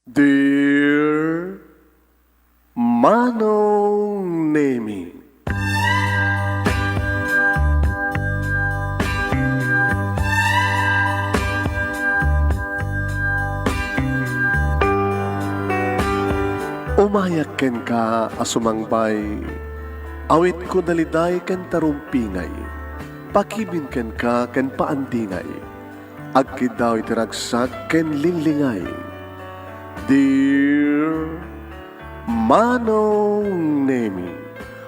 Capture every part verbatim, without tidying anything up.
Dear Manong Nemi. Umayak kenka a sumangbay, awitko daliday ken tarumpingay, pakibin kenka ken paandingay. Agkiddaw iti ragsak ken linglingay. Dear Manong Nemi,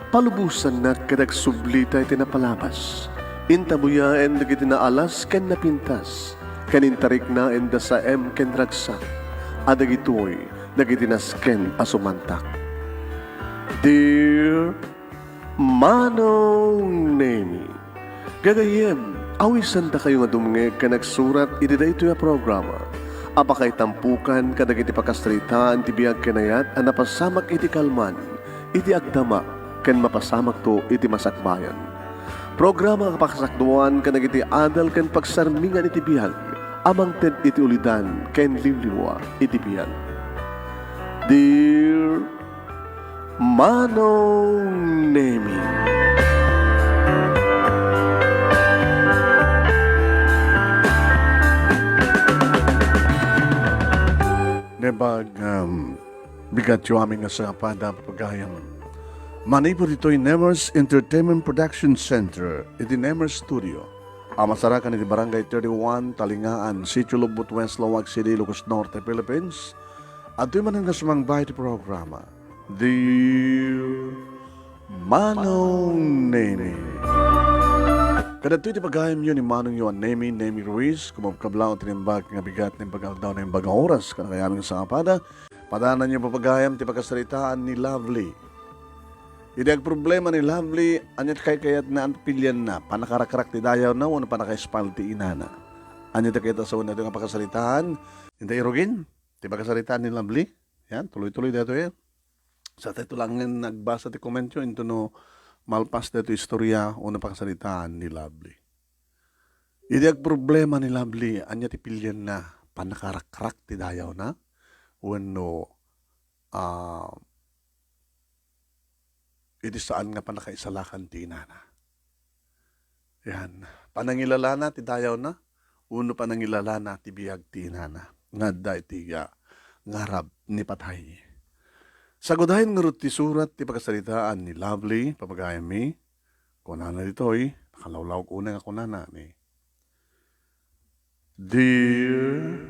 palubosannak ket agsublita iti napalabas. Intabuyaen dagiti naalas ken napintas, ken intariknaen da saem ken ragsak, a dagitoy dagiti nasken a sumantak. Dear Manong Nemi. Gagayyem, awisandakayo nga dumngeg ken agsurat iti daytoy a programa a pakaitampokan kadagiti pakasaritaan ti biag ken ayat a napasamak iti kalman, iti agdama, ken mapasamakto iti masakbayan. Programa a pakasakduan kadagiti adal ken pagsarmingan iti biag a mangted iti ulidan ken liwliwa iti biag. Dear Manong Nemi. Naimbag, um, bigatyo amin nga sangapad a papagayam. Manipud ditoy Nemers Entertainment Production Center, iti Nemers Studio. A masarakan iti Barangay thirty-one, Talingaan, Sitio Lubot West, Laoag City, Ilocos Norte, Philippines. Adtoy manen nga sumangbay iti programa, Dear Manong Nemi. Kadagitoy ti pagayamyo ni Manongyo a Nemi, Nemi Ruiz, kumabkablaw ti naimbag nga bigat, naimbag nga aldaw, naimbag nga oras, kadagitoy amin nga sangapad a, padananyo papagayam ti pakasaritaan ni Lovely. Idi agproblema ni Lovely, ania ti kaykayatna a pilianna, pannakarakrak ti dayawna wenno pannakaispal ti inana? Ania ti kayat a sawen daytoy nga pakasaritaan? Inta irugin ti pakasaritaan ni Lovely. Yan, tuloy-tuloy daytoy. Sa tayo lang nga nagbasa ti komentyo, into no malpas daytoy istorya wenno pakasaritaan ni Lovely. Idi agproblema ni Lovely, ania ti pilianna? Pannakarakrak ti dayawna wenno, ah, iti saan nga pannakaisalakan ti inana. Yan. Panangilalana ti dayawna, wenno panangilalana ti biag ti inana nga adda iti, ah, ngarab ni patay. Sagudayen ngarud ti surat ti pakasaritaan ni Lovely, papagayammi. Kunana ditoy, nakalawlawag unay nga kunana ni, Dear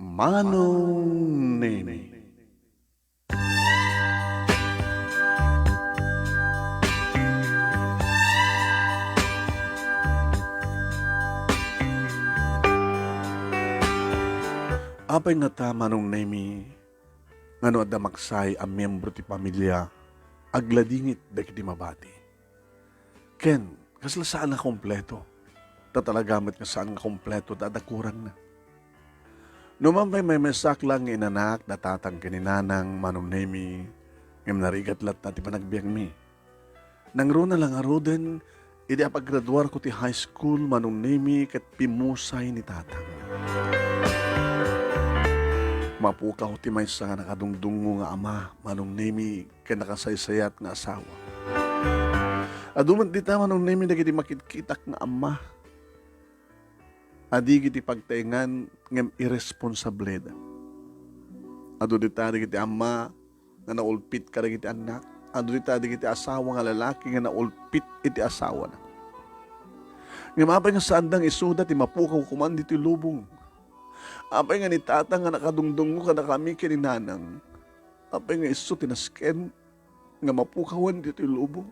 Manong Nemi. Apay ngata, Manong Nemi, nga no adda maksaay a miembro ti pamilia, agladingit dagiti mabati. Ken, kasla saan a kompleto. Ta talaga met nga saan nga kompleto ta adda kurangna. No man pay maymaysaak laeng nga inanak da tatang ken ni nanang, Manong Nemi, ngem narigat latta ti panagbiagmi. Nangruna la ngaruden, idi apaggraduarko ti high school, Manong Nemi, ket pimmusay ni tatang. Mapukaw ti maysa nga nakadungdungngo nga ama, Manong Nemi, ken nakasaysayat nga asawa. Adu met dita, Manong Nemi, dagiti makitkitak nga ama a di iti pagtaengan ngem irresponsableda. Adu dita dagiti ama nga naulpit kadagiti annak. Adu dita dagiti asawa nga lalaki nga naulpit iti asawana. Ngem apay nga saanda nga isuda ti mapukaw koma ditoy lubong? Apay nga ni tatang nga nakadungdungngo kadakami ken ni nanang? Apay nga isu ti nasken nga mapukawan ditoy lubong?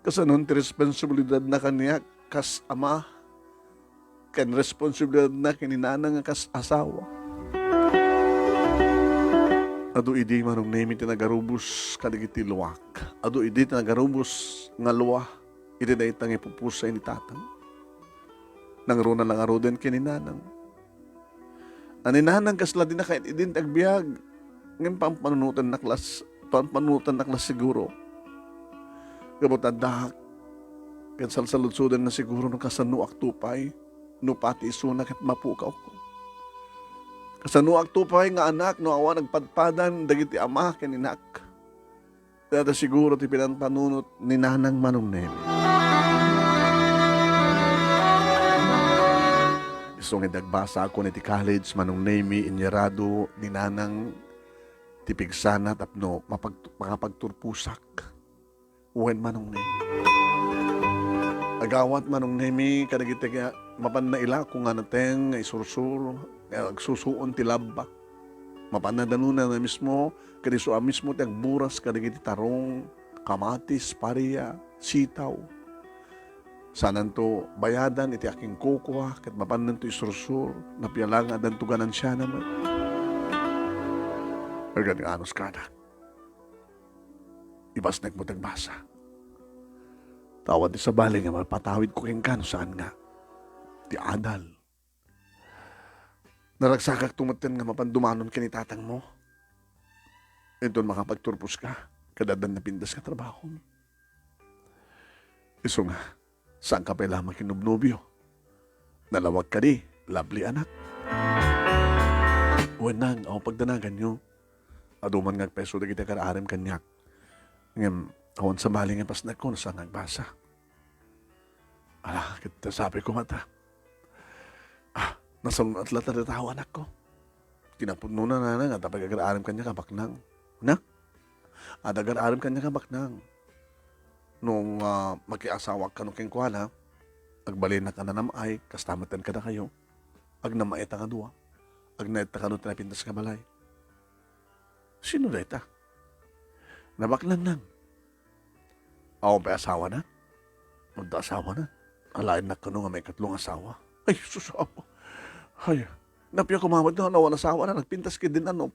Kasanon ti responsabilidadna kaniak kas ama, ken responsabilidadna ken ni nanang nga kas asawa? Adu idi, Manong Nemi, ti nagarubos kadagiti luak. Adu idi ti nagarubos nga lua iti dayta nga ipupusay ni tatang. Nangruna la ngaruden ken ni nanang. A ni nanang kasla di nakaid-idin ti agbiag, ngem pampanunotennak las-, pampanunotennak la siguro. Gapu ta addaak, ket salsaludsodenna siguro no kasanoak to pay, no pati isuna ket mapukawko. Kasanoakto pay nga anak no awan agpadpadan dagiti ama ken inak? Dayta siguro ti pinanpanunot ni Nanang Manong Nemi. Isu nga idi agbasaakon iti college, Manong Nemi, inyarado ni Nanang ti pigsana tapno mapag-, makapagturposak. Wen, Manong Nemi. Agawat, Manong Nemi, kadagiti nga mapan nailako nga nateng nga isursuro, nga agsusuon ti labba. Mapan nadanona na mismo, ket isu a mismo ti agburas kadagiti tarong, kamatis, paria, sitaw. Sananto bayadan iti akingkukua, ket mapannanto isursur, napia la nga addanto ganansiana met. Agad nga anus ka, anak. Ibasnekmo ti agbasa. Ta awan ti sabali nga mapatawidko kenka no saan nga ti adal. Naragsakakto metten nga mapan dumanon ken ni tatangmo. Inton makapagturposka, ket addan napintas nga trabahom. Isu nga, saanka pay la makinubnobio? Nalawag kadi, Lovely, anak? Wen, Nang, awan pagdanaganyo. Adu man nga agpeso dagiti agar-arim kaniak. Ngem awan sabali nga pasnekko no saan nga agbasa. Ala, ket sapay koma ta. Ah, nasalun-at la ta dayta awan, anakko. Kinapudnona, Nana, nga adda pay agar-arim kaniak a baknang. Na? Adda agar-arim kaniak a baknang. No, ah, makiasawaak kano kenkuana, agbalinak a nanam-ay, kasta metten kadakayo. Agnam-ay ta nga dua. Agnaed ta kano ti napintas nga balay. Sino dayta? Nabaknang, Nang. Awan pay asawana? Adda asawana. Alaennak kano nga maikatlo nga asawa. Ay, sus, Apo. Ay, napia koma met no awan asawana, nagpintas ketdin, ano.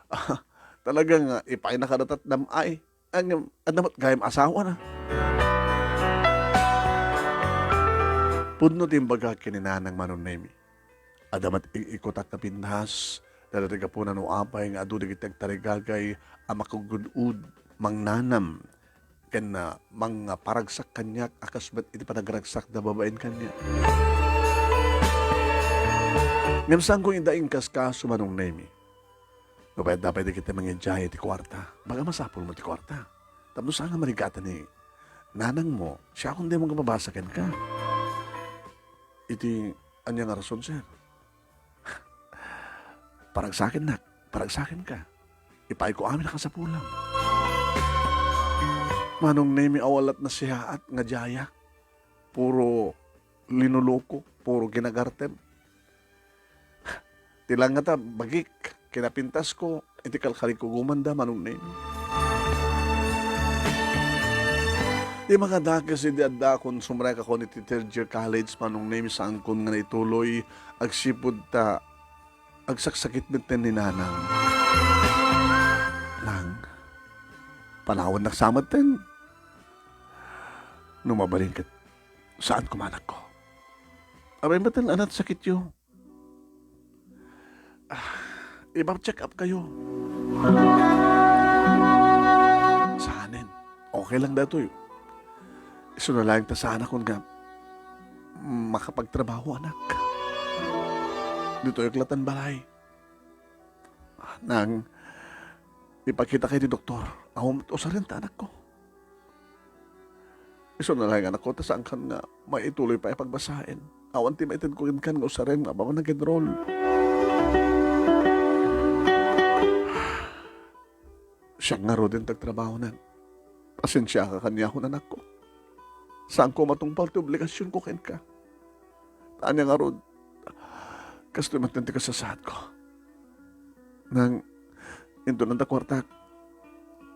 Ah, talaga nga, ipayna kadata ti nam-ay. Ngem, adda met gayam asawana. Pudno ti imbaga ken ni Nanang Manong Nemi. Adda met ik-ikutak nga pintas, dayta ti gapuna no apay nga adu dagiti agtarigagay a makagud-ud, mangnanam, ken, ah, mangparagsak kaniak a kas met iti panagragsakda babaen kaniak. Ngem saanko ida inkaskaso, Manong Nemi. No pay adda pay dagiti mangidiay iti kuarta, baga masapulmo ti kuarta. Tapno saan nga marigatan ni nanangmo, siakon dayta nga mabasa kenka. Iti ania nga rason, sir? Paragsakennak, paragsakenka. Ipaayko amin a kasapulam. Manong Nemi, awan lat nasiaat nga diayak. Puro linuloko, puro ginagartem. Ti langngata, bagik, kinapintasko, iti kalkalikugomanda, Manong Nemi. Ti makadakes idi addaakon, sumrekakon iti third year college, Manong Nemi, saankon nga naituloy, agsipud ta agsaksakit metten ni Nanang. Nang, panawannak sa metten. No mabalin ket, saan koma, anakko. Apay metten a nagsakityo? Ah, ipa-check up kayo. Saanen. Okay lang daytoy. Isuna laeng ta saanakon nga makapagtrabaho, anak. Ditoy ak latan balay. Nang, ipakitak iti doktor. Awan usaren ta, anakko. Isuna laeng, anakko, ta saankan nga maituloy pay a pagbasaen. Awan ti maitedko kenkan nga usaren nga apaman nag-enroll. Siak ngaruden ti agtrabaho, Nang. Pasensiaka kaniakon, anakko. Saanko matungpal ti obligasionko kenka. Ta ania ngarud, kastoy met ti kasasaadko. Nang, intonan ta kuartak.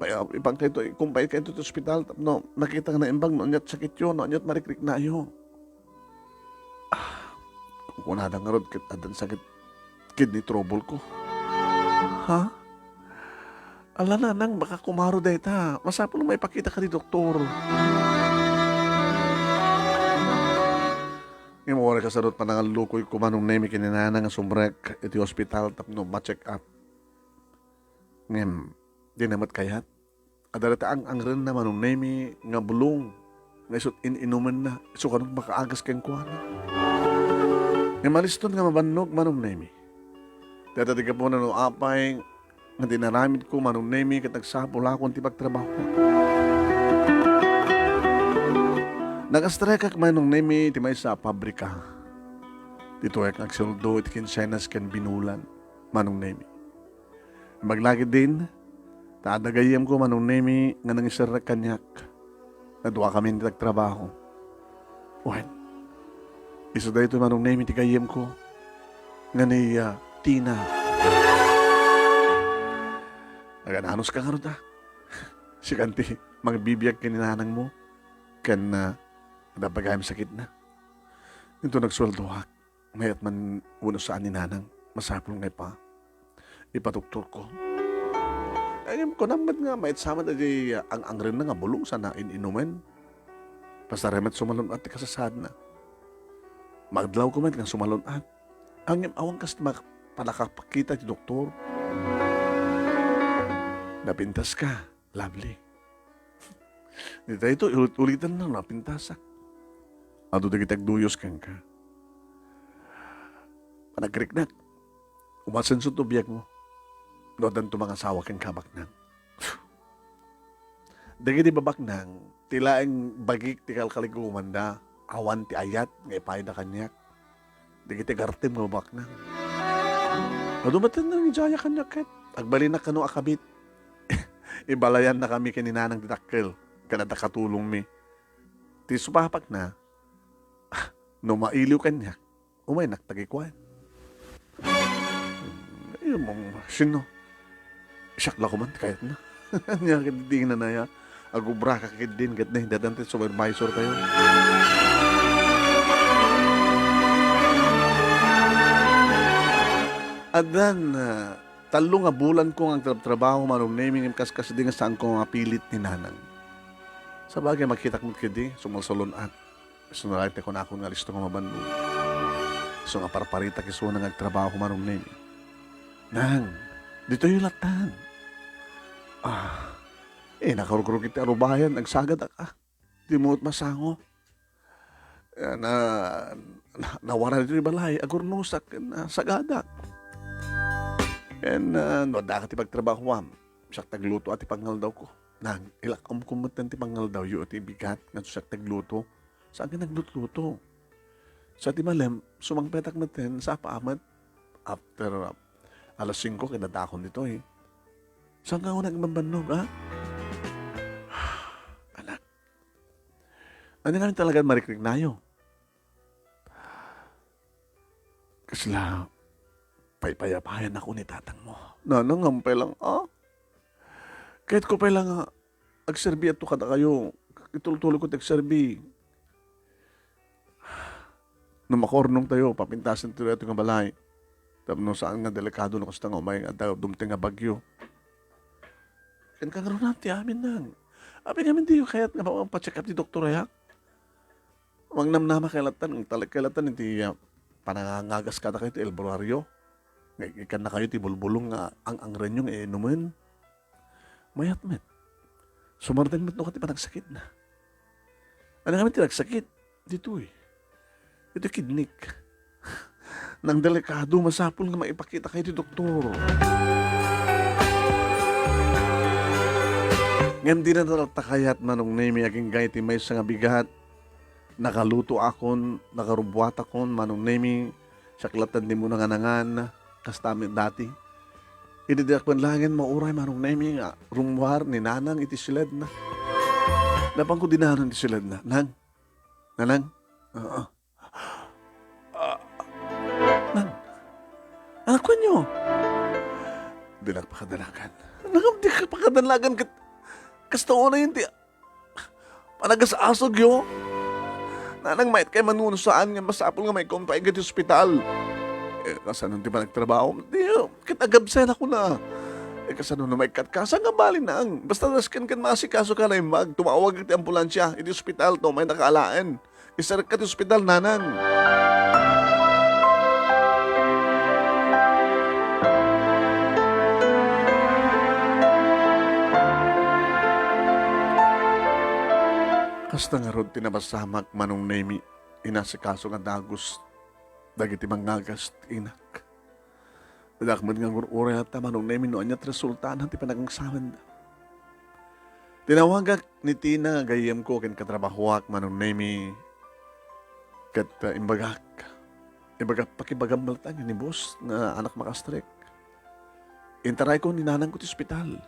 May, ipankayto, ikumpaykayto ti ospital tapno makita nga naimbag no aniat sakityo, no aniat marikriknayo. Ah, kunada ngarud ket addan sakit kidney trouble ko. Ha? Ala, Nanang, baka kumaro dayta. Masapul nga maipakita ka ti doktor. Ngem uray kasano ti panangallukoyko, Manong Nemi, ken ni Nanang nga sumrek iti ospital tapno ma-check up. Ngem, dina met kayat. Adda dayta ang-angrenna, Manong Nemi, nga bulong nga isut' in-inumenna, isu kano makaagas kenkuana. Ngem aliston nga mabannog, Manong Nemi. Ket iti gapuna no apay nga dinaramidko, Manong Nemi, ket nagsapulakon ti pagtrabaho. Nagastrikak, Manong Nemi, iti maysa a pabrika. Ditoyak nga agsueldo iti kinsenas ken binulan, Manong Nemi. Imbag la ketdin, ta adda gayyemko, Manong Nemi, nga nangiserrek kaniak. Nadua kami ti nagtrabaho. Wen, isu daytoy, Manong Nemi, ti gayyemko nga ni, ah, Tina. Agananos ka ngarud, ah. Sikan ti mangbibiag ken ni nanangmo ken, ah, adda pay gayam sakitna. Inton nagsueldoak, mayat man wenno saan ni nanang, masapul nga ipa-, ipadoktorko. Ay, kunam met nga, mayat sa met iti, ah, ang-angrenna nga bulong sana in-inumen. Pasarem met sumalun-at ti kasasaadna. Magdlawko met nga sumalun-at. Ngem awan kas ti mak-, panakapakita ti doktor. Napintaska, Lovely. Daytoy, ulit-ulitan na, napintasak. Adu dagiti agduyos kenka. Panagriknak. Umasenso to biagmo. No addanto mangasawa kenka, baknang. Dagiti babaknang, ti laeng bagik ti kalkalikumanda, awan ti ayat nga ipayda kaniak. Dagiti agartem nga babaknang. Adu met ti nangidiayak kaniak ket agbalinak kano a kabit. Ibalayannakami ken ni nanang ti dakkel, ken adda katulongmi. Ti supapakna, no mailiw kaniak, umaynak ta kikuan. Ay, mong, sino? Siak la koman ti kayatna. Ania ket di nanaya, agubraka ketdin ket ni, datan ti supervisor tayo. Addan, ah, tallo nga bulanko nga agtrabtrabaho, Manong Nemi, ngem kaskasdi nga saanko nga mapilit ni nanang. Sabagay, makitak met ketdi, sumalsalun-at. Isu laeng ti kunakon nga listo nga mabannog. Isu nga parparitak isuna nga agtrabaho, Manong Nemi. Nang, ditoy latan. Ah, eh, nakarugrug iti arubayan, agsagadak, ah. Di mo masango. Eh, na, na, nawara ditoy balay, agurnosak, nasagadak. Ken, ah, no adda ka ti pagtrabahoam, siak ti agluto a ti pangaldawko. Nang, ilakom ko met ti pangaldawyo ti bigat nga siak ti agluto. Saan nga naglutluto? Sa ti malem, sumangpetak met ken sapa met after, uh, alas singko, kinadakon ditoy. Saan nga una agbanbannog, ha? Anak, ania ngamin talaga marikriknayo? Kasla paypayapayan ako ni tatang mo. Nanang, ampay lang, ah? Kayatko pay lang nga agserbi ato kadakayo. Itultuloy ko ti agserbi. No makaurnong tayo, papintasan tayo ito nga balay. Tapno saan nga delikado no kasta nga umay nga adda dumteng nga bagyo. Ken kangruna ti amin nang. Apay ngamin diyo kayat nga pa-check up ti doktor aya? Mangnamnama kay latan, ang talik kay latan iti, ah, panangangagas kada kayo ti albularyo. Nga ikan na kayo ti bulbulong nga ang-angrenyo nga inumen. Mayat met. Sumardeng met no ket ti panagsakitna. Ania ngamin ti nagsakit? Ditoy. Iti kidnik. Nang delikado, masapul nga maipakita kayo ti doktor. Ngem di na talaga kayat, Manong Nemi, agingga iti maysa nga bigat. Nakaluto akon, nakarubuat akon, Manong Nemi, siak latta ti nanganangan, kasta met dati. Idi diak met laengen mauray, Manong Nemi, nga rummuar ni Nanang iti siledna. Napanko di Nanang iti siledna. Nang? Nanang? Oo. Ah, Nang? Anak, kuanyo? Dinak pakadanagan. Nang, dinak pakadanagan ket kasta unay ti panagas-asugyo. Nanang, mayat kay manunusaan nga masapul nga maikonfine ka iti ospital. Eh, kasano ti panagtrabaho? Di, ket agabsent ako na. Eh, kasano no maikkat ka? Saan nga bali, Nang? Basta dasken ken maasikaso ka na imbag. Tumawag ti ambulansia iti ospital, to may nakaalaen. Isarek ka ti ospital, Nanang. Kasta ngarud ti napasamak, Manong Nemi, inasikaso nga dagus dagiti mangngagas ti inak. Adda met nga agur-uray latta, Manong Nemi, no ania ti resultana ti panagsaksakitda. Tinawagak ni Tina nga gayyemko ken katrabahoak, Manong Nemi, ket, ah, imbagak, imbagak, "Pakibagam latta nga ni boss nga anak makastrek. Intarayko ni nanangko ti ospital."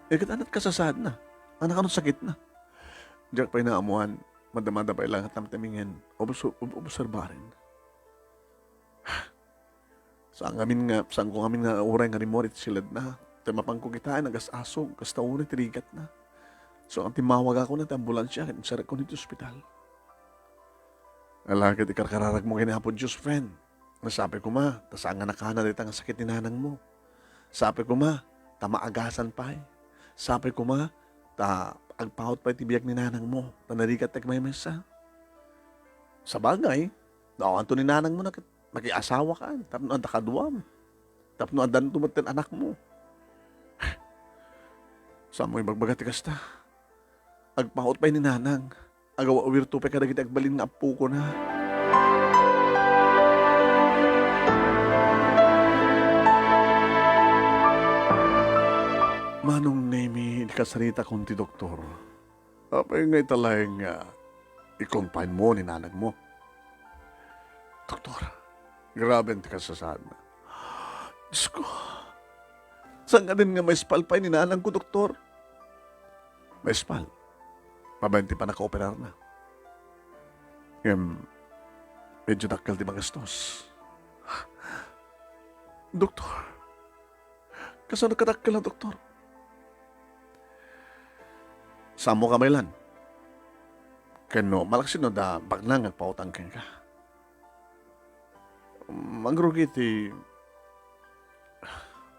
Eh, ket ania ti kasasaadna? Ania kano ti sakitna? Diak pay naammuan, madamada pay laeng a tamtamingen, obs-, ob-, obserbaren. Saan ngamin nga, saanko ngamin nga uray nga rimmuar iti siledna. Ta mapanko kitaen, agas-asog, kasta unay ti rigatna. So, timmawagakon ti ambulansia ket insarekon iti ospital. Ala ket ikarkararagmo ken Apo Dios, friend. Nga sapay koma, ta saan nga nakana dayta nga sakit ni nanangmo. Sapay koma, ta maagasan pay. Sapay koma, ta agpaut pay ti biag ni nanangmo, ta narigat ti agmaymaysa. Sabagay, no awanto ni nanangmo na ket makiasawakan, tapno adda kaduam, tapno addanto met ti anakmo. Saanmo ibagbaga ti kasta? Agpaut pay ni nanang, agawawirto pay kadagiti agbalin nga appokona. Manong Nemi, idi kasaritakon ti doktor, apay nga ita laeng nga i-confine mo ni nanangmo? Doktor, grabe ti kasasaadna. Diyos ko, saan nga din nga maispal pay ni nanangko, doktor? Maispal. Mabain ti pannakaoperarna. Ngem, medyo dakkel ti magastos. Doktor, kasano kadakkel a doktor? Saanmo kabaelan? Ken no, malaksid no adda baknang nga agpautang kenka. Mangrugi ti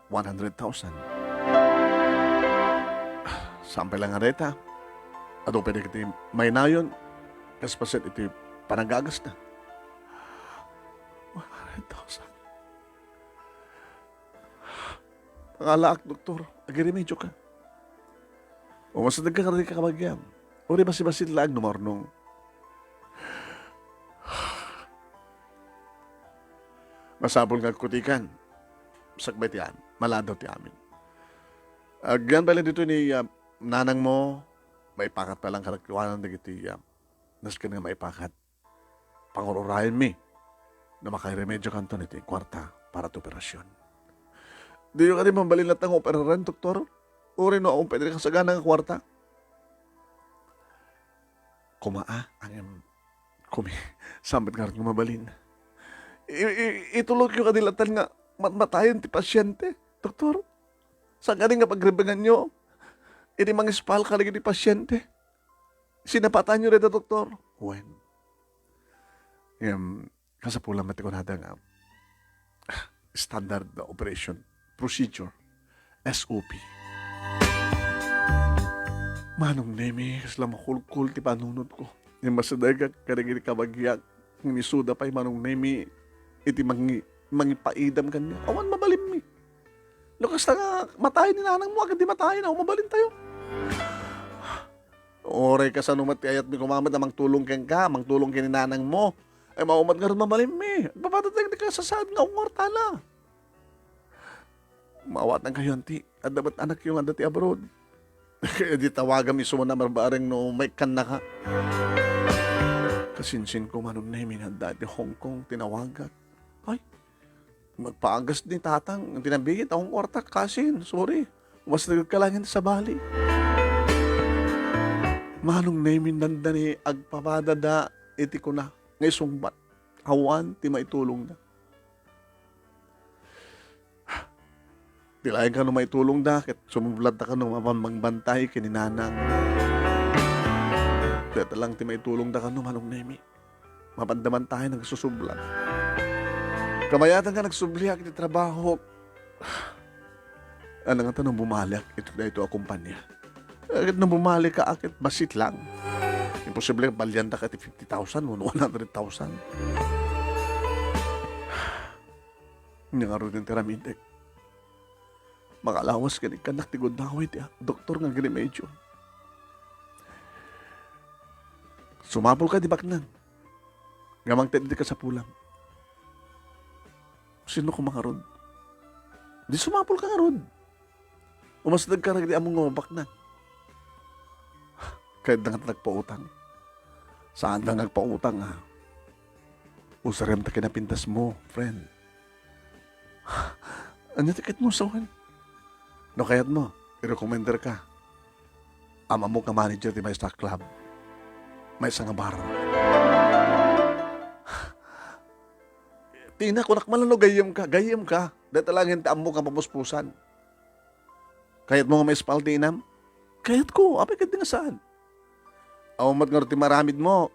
one hundred thousand. Saan pay laeng nga dayta, adu pay dagiti mainayon, kas paset iti panagagasna. One hundred thousand. Pangalaak, doktor, agiremedioka. Umasidegka kadagiti kabagiam. Uray basibasit laeng no maurnong. Masapul nga agkutikan. Sakbay ti amin. Maladaw ti amin. Agyan pay laeng ditoy ni, ah, nanangmo, maipakat pay laeng kadakuanan dagiti, ah, nasken nga maipakat. Pangur-urayenmi no makairemediokanton iti kuarta para ti operasion. Diyo kadi mabalin latta nga operaren, doktor? Uray no awan pay ti kasagana nga kuarta? Koma, a, ngem, koma, saan met ngarud nga mabalin? I-, i-, itulokyo kadi latta nga matmatayen ti pasiente, doktor? Saan kadi nga pagrebenganyo idi mangispal kadagiti pasiente? Sinapatanyo dayta, doktor? Wen. Ngem, kasapulan met ti kunada nga standard operation procedure, S O P. Manong Nemi, kasla makulkol ti panunotko. Ngem masidegak kadagiti kabagiak, ngem isuda pay, Manong Nemi, iti mangi-, mangipaidam kaniak. Awan mabalinmi. No kasta nga matayen ni nanangmo, agdi matayen, awan mabalintayo. Uray kasano met ti ayatmi koma met a mangtulong kenka, mangtulong ken ni nanangmo. Ay, maumat ngarud mabalinmi. Agpapadatek ti kasasaad nga ungor tala. Maawatan kayo, anti. Adda met anakyo nga adda ti abroad. Kaya di tawagam isu nga marbareng no maikkannaka. Kasinsin ko, Manong Nemi, nga adda ti Hong Kong, tinawagak. Ay, magpaagas ni tatang, tinabigit akong kwarta, kasin, sorry. Mas nagkalain sa bali. Manong Nemi, nanda ni agpapadada iti kuna nga isungbat. Awan ti maitulongda. Ti laeng kano maitulongda, ket sumubladda kano mapan mangbantay ken ni nanang. Dayta lang ti maitulongda kano, Manong Nemi. Mapanda mantayen nga agsusublat. Kabayatan nga nagsubliak iti trabahok. Ania ngata no bumaliak iti daytoy a kumpanya? Ket no bumalik ka, ket bassit lang. Imposible, balianta ka ti fifty thousand wenno one hundred thousand. Ania ngaruden ti aramidek? Makalawas ken ikkannak ti gundaway ti doktor nga agremedio. Sumapulka idi baknang nga mangted iti kasapulam. Sino koma ngarud? Di sumapulka ngarud. Umasdagka dagiti ammom nga mabaknang. Kayatda nga nagpautang. Saanda nga agpautang, a. Usarem ta kinapintasmo, friend. Ania ti kayatmo sawen? No kayatmo, irekomenderka. Ammok nga manager ti maysa a club. Maysa nga bar. Tina, kunak man no gayyemka, gayyemka. Dayta laengen ti ammok nga papuspusan. Kayatmo nga maispal ti inam? Kayatko, apay ket di nga saan? Awan met ngarud ti maaramidmo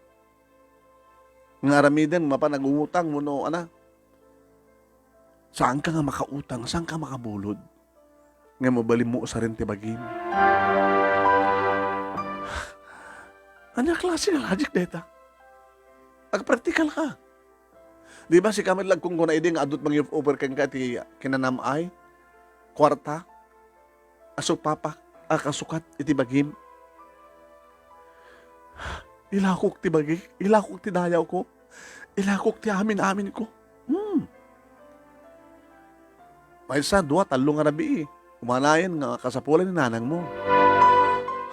nga aramiden, mapan agutang wenno, ana? Saanka nga makautang, saanka makabulod? Nga mabalinmo usaren ti bagim. Ania a klase nga logic dayta? Agpraktikalka. Di ba, sika met la agkunkunada idi nga adu ti mangi-offer kenka ti kinanam-ay, kuarta, a supapak a kasukat iti bagim? Ilakok ti bagik, ilakok ti dayawko, ilakok ti amin-aminko. Hmm. Maysa, dua, tallo nga rabii, umanayen nga kasapulan ni nanangmo.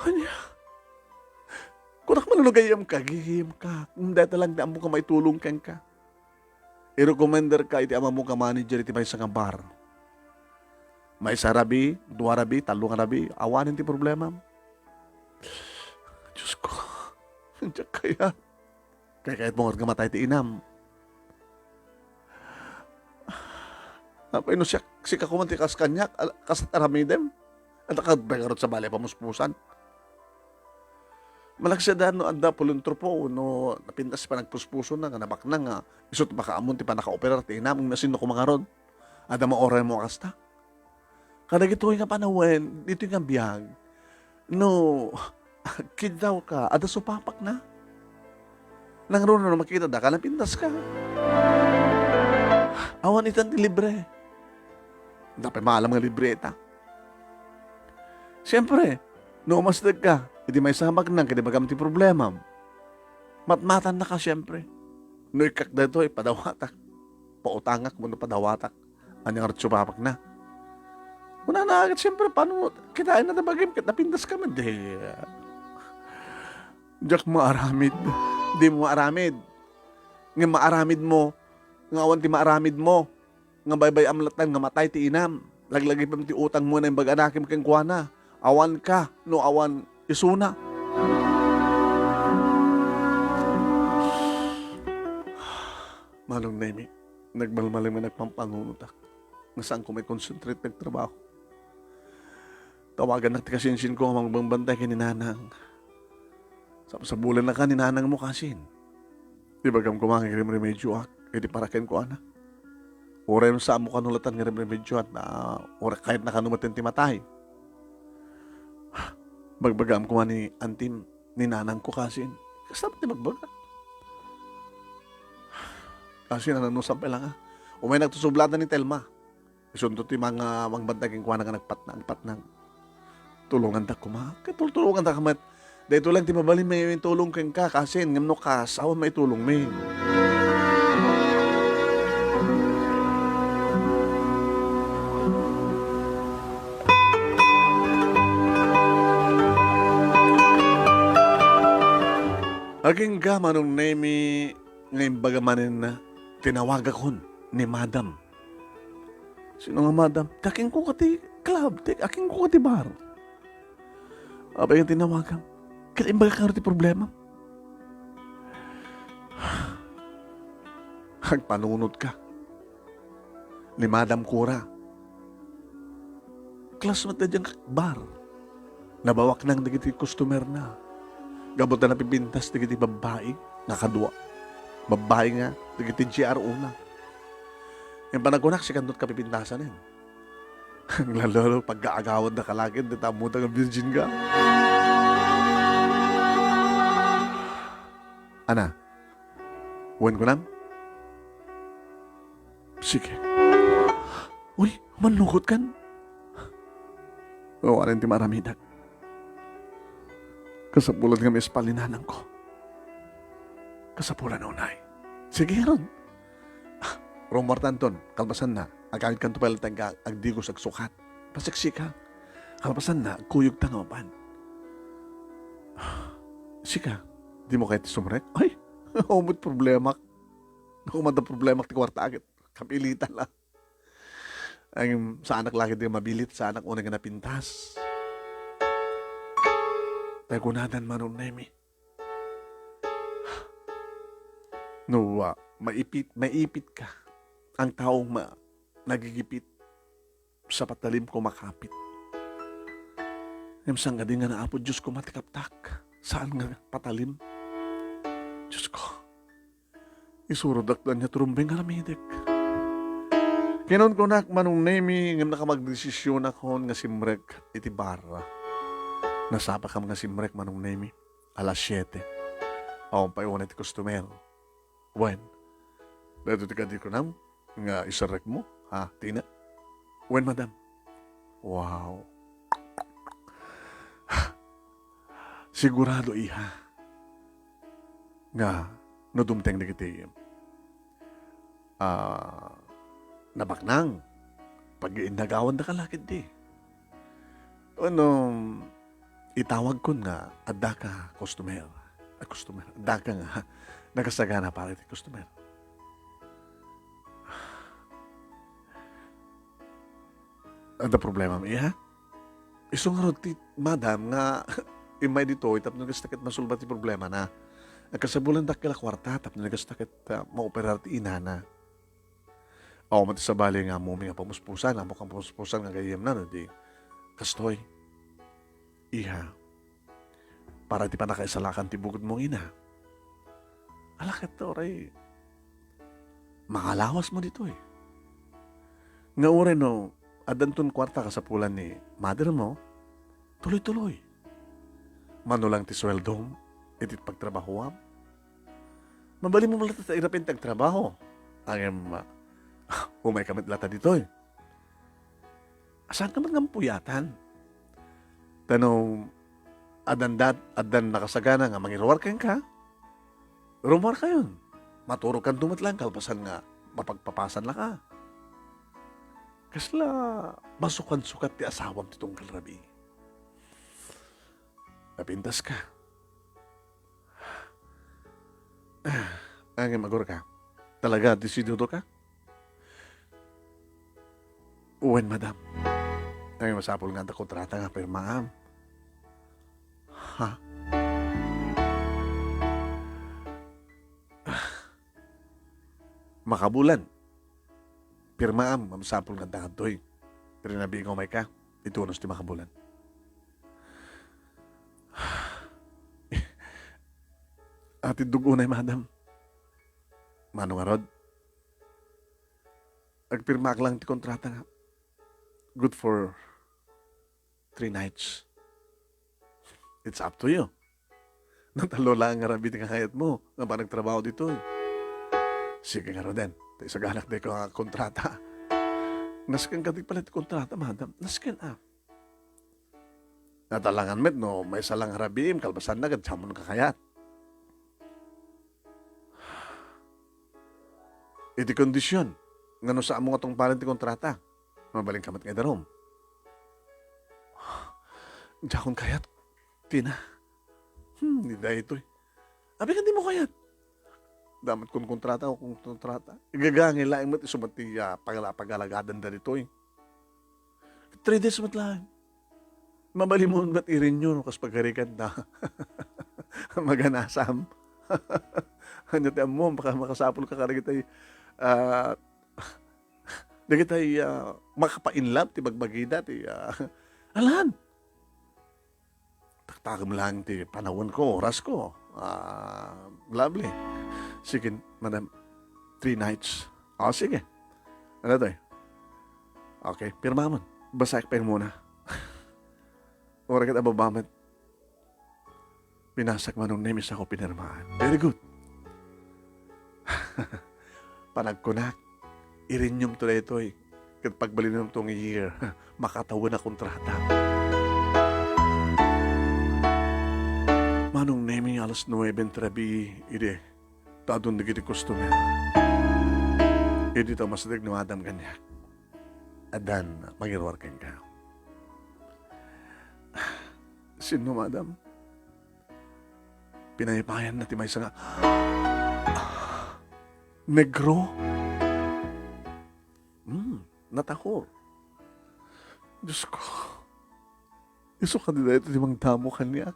Ania? Kunak man no gayyemka, gayyemka. Ngem dayta lang ti ammok nga maitulong kenka. Irekomenderka iti amamok a manager iti maysa nga bar. Maysa rabii, dua rabii, tallo nga rabii, awanen ti problemam. Diyos ko, diak kayat. Kayatmo nga matay ti inam. Apay no siak, sika koma ti kas kaniak, al-, kas aramidem? Adda ka ngarud sabali a pamuspusan? Malaksid a no adda pulong trupo wenno napintas ti panagpuspusona nga nabaknang nga isu ti makaammon ti pannakaoperar ti inam, no sino koma ngarud? Adda mauraymo a kasta? Kadagitoy nga panawen, ditoy nga biag, no agkiddawka, adda supapakna. Nangruna no makitada, napintaska. Awan itan ti libre. Adda pay maalam nga libre ita. Siempre, no umasdegka iti maysa a baknang ket ibagam ti problemam, matmatannaka, siempre. No ikkak daytoy, padawatak. Pautangak wenno padawatak. Ania ngarud supapakna? Kunana ket, siempre, panunot, kitaenna ti bagim ket napintaska met. Di, diak maaramid. Dimo maaramid. Ngem maaramidmo nga awan ti maaramidmo nga baybay-am latta nga matay ti inam. Laglagipem ti utangmo nga naimbag a nakem kenkuana. Awanka no awan isuna. Manong Nemi, nagmalmalem nga nagpampangunotak nga saanko mai-concentrate nga agtrabaho. Tawagannak ti kasinsinko nga mangbantay ken ni Nanang. Sapsapulannaka ni Nanangmo, kasin. Ibagam koma nga agrimremedioak iti para kenkuana. Uray no saanmo kano latta nga remremedioan, a, uray kayatna kano met ti matay. Bagbagaam koma ni antim, ni nanangko, kasin. Kasta met ti bagbagak. Kasin, annusan pay la nga. Umaynak ti sublada ni Telma. Isunto ti manga-, mangbantay kenkuana nga nagpatnang, patnang. Tulongandak koma. Ket tultulongandak met. Daytoy lang ti mabalin maitulong kenka, kasin, ngem no kas, awan maitulongmi. Agingga, Manong Nemi, nga imbaga manen, tinawagakon ni Madam. Sino nga madam? Ti akinko ka ti club, ti akinko ka ti bar. Apay nga tinawagam? Ket imbagak ngarud ti problema. Agpanunot ka ni Madam Cora. Classmate da diay bar. Nabawaknang dagiti customer na. Gapu ta napipintas dagiti babbai nga kadua. Babbai nga dagiti G R O na. Ngem panagkunak, sikanto ti kapipintasanen. Lalo, pagkaagawad na kalakid, dita ammota nga virgin ka. Ana, wen kunam? Sige. Uy, mannugot kan? Awanen ti maaramidak. Kasapulan nga maispal ni nanangko. Kasapulan unay. Sige, Aaron. Ah, rummuarta anton, kalpasanna. Agamidkanto pay latta nga agdigos, agsukat. Pasiksika. Kalpasanna, agkuyogta nga mapan. Sika, dimo kayat ti sumrek? Ay, umot problemak. Naku, mada problemak ti kuarta, agit. Kapilitan la. Ay, saanak la ketdi mabilit, saanak unay nga napintas. Tay kunadan, Manong Nemi. No, ah, maipit, maipit ka. Ang taong ma-, nagigipit sa patalim ko makapit. Ngem saan nga di nga na Apo Diyos ko matikaptak. Saan nga patalim? Diyos ko. Isurodak ania ti rumbeng nga aramidek. Kinunkunak, Manong Nemi, ngem nakamagdesisionakon nga simrek iti bar. Nasapakam nga simrek, Manong Nemi, alas siete. Awan pay unay ti customer. Wen, daytoy ti kadi kunam nga iserrek mo, ha, Tina? Wen, madam. Wow. Sigurado, iha, nga no dumteng dagiti, ah, nabaknang, pag-iinnagawandaka la ketdi. Wenno, itawagkon nga addaka customer. A customer. Addaka nga nakasagana para iti customer. Adda problemam, iha? Isu ngarud ti madam nga immay ditoy tapno kasta ket masolba ti problemana. Agkasabulan dakkel a kuarta tapno kasta ket, ah, maoperar ti inana. Awan met sabali nga ammom nga pamuspusan, ammok nga pamuspusan nga gayyemna, no di kastoy. Iha, para ti pannakaisalakan ti bukod mo nga ina. Ala ket uray, mangalawasmo ditoy. Nga uray no, addanton kuarta kasapulan ni mother mo, tuloy-tuloy. Mano lang ti sueldom iti pagtrabahoam. Mabalinmo met latta ti irapen ti agtrabaho. Ngem, ah, umayka met latta ditoy. Saanka met nga puyatan. Ta no addan dat-, addan nakasagana nga mangiruar kenka, rumuarkayon. Maturogkanto met laeng kalpasan nga mapagpapasan la ka. Kasla masukansukat ti asawam ti tunggal rabii. Napintaska. Ah, ngem agurka. Talaga, desidido ka? Wen, madam. Ay, masapul nga adda kontrata nga pirmaam. Ha? Makabulan. Pirmaam, masapul nga adda kadtoy. Pero nabiin nga umayka, itunos ti makabulan. Atiddog unay, madam. Mano ngarud? Agpirmaak lang ti kontrata nga good for three nights. It's up to you. No tallo laeng nga rabii ti kayatmo nga panagtrabaho ditoy, sige ngaruden. Ta isaganak daytoy nga kontrata. Nasken kadi pay ti kontrata, madam. Nasken, ah. Natalangan met no maysa lang nga rabiim, kalpasanna ket siamon kakayat. Iti kondisyon nga no saanmo nga tungpalen ti kontrata, mabalinka met nga idarum. Diakon kayat, Tina. Hmm, ni daytoy. Abi, kan dimo kayat? Damat kon kontrata o kon kontrata. Igagangay laeng met isu met ti, ah, pagala-, pagalagadan daytoy. Three days met laeng. Mabalinmo met i-renew no kas pagarigan na. Maganasam. Ania ti ammom, baka makasapulka kadagitay, ah, dagitay, ah, makapa-in love ti bagbagida ti, ah, alan. Taktakem lang ti panawen ko, oras ko. Ah, lovely. Sige, madam. Three nights. Ah, sige. Ano to eh? Okay, pirma man. Basaek pa muna. Oras ket ababa met. Pinasak, Manong Nemis, ako pinirmaan. Very good. Panagkunak, i-renew-m to daytoy. Ket pagbalinento nga year, makatawen a kontrata. Manong Nemi, alas nuebe ti rabii, idi tadon dagiti customer. Idi ta umasideg ni madam kaniak. addan mangiruar kenka. Sinno, madam? Pinaypayanna ti maysa nga negro. Hmm, natahor. Diyos ko, isu kadi daytoy ti mangdamo kaniak?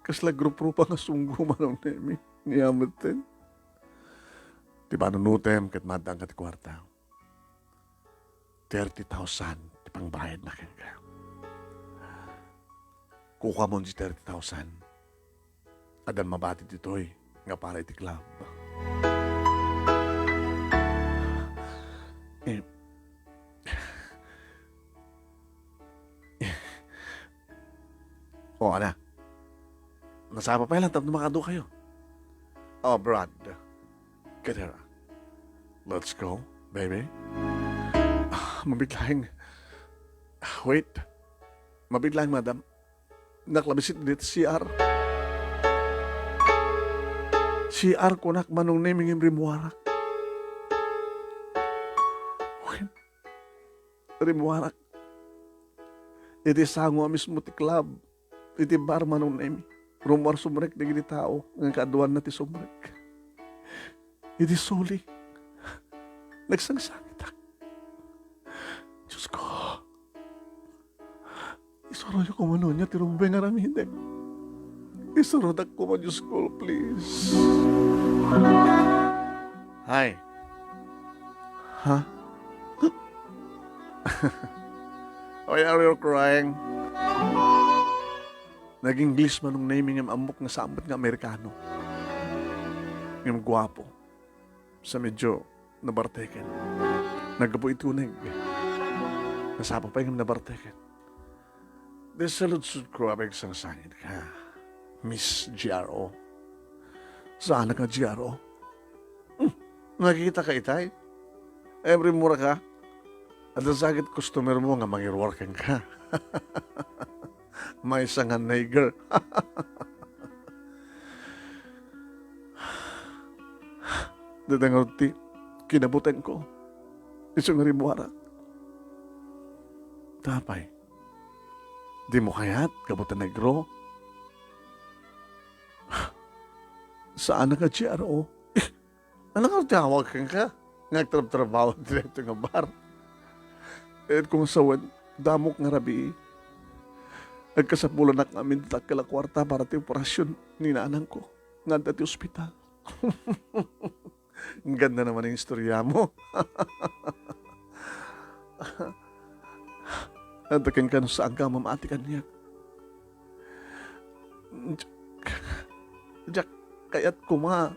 Kasla gruprupa nga sunggo, Manong Nemi, ni Hamilton. Ti panunotem ket maaddaanka ti kuarta. Thirty thousand ti pangbayadna kenka. Kukuamon ti thirty thousand. Addan mabati ditoy nga para iti club. Eh, oh, ana. Nasapa pay lang tapno makadukayo. Oh, Brad. Get her. Let's go, baby. Ah, mabiit laeng. Wait. Mabiit laeng, madam. Naklabisit ditoy C R. C R kunak, Manong Nemi, ngem rimmuarak. Rimmuarak. Iti sango a mismo ti club, iti bar, Manong Nemi, rummuar sumrek dagiti tao nga kaaduanna ti sumrek. Iti suli, nagsangsangitak. Diyos ko, isuroyo koma no ania ti rumbeng nga aramidek. Isurodak koma, Diyos ko, please. Hi. Ha? Why are you crying? Nag-English, Manong Nemi, ngem ammok nga saan met nga Amerikano. Ngem guapo. Sa medyo nabarteken. Naggapu iti uneg. Nasapa pay ngem nabarteken. Di saludsodko a magsangsangitka, Miss G R O. Saanak nga G R O? Hmm, nakitaka itay? Every mura ka? Adda sa ket customer mo nga mangiruar kenka. Maysa nga nigger. Dada ngarud ti kinabutanko. Isu nga rimmuarak. Apay, dimo kayat gapu ta negro? Saan nga G R O? Ania ngarud ti awag kenka nga agtrabtrabaho ditoy nga bar? Ket kung sawen, damok nga rabii. Agkasapulanak nga amin ti dakkel a kuarta para ti operasyon ni nanangko nga adda ti ospital. Ang ganda naman ng istorya mo. Adda kenka no saanka mamati kaniak. Diak, diak kayat koma.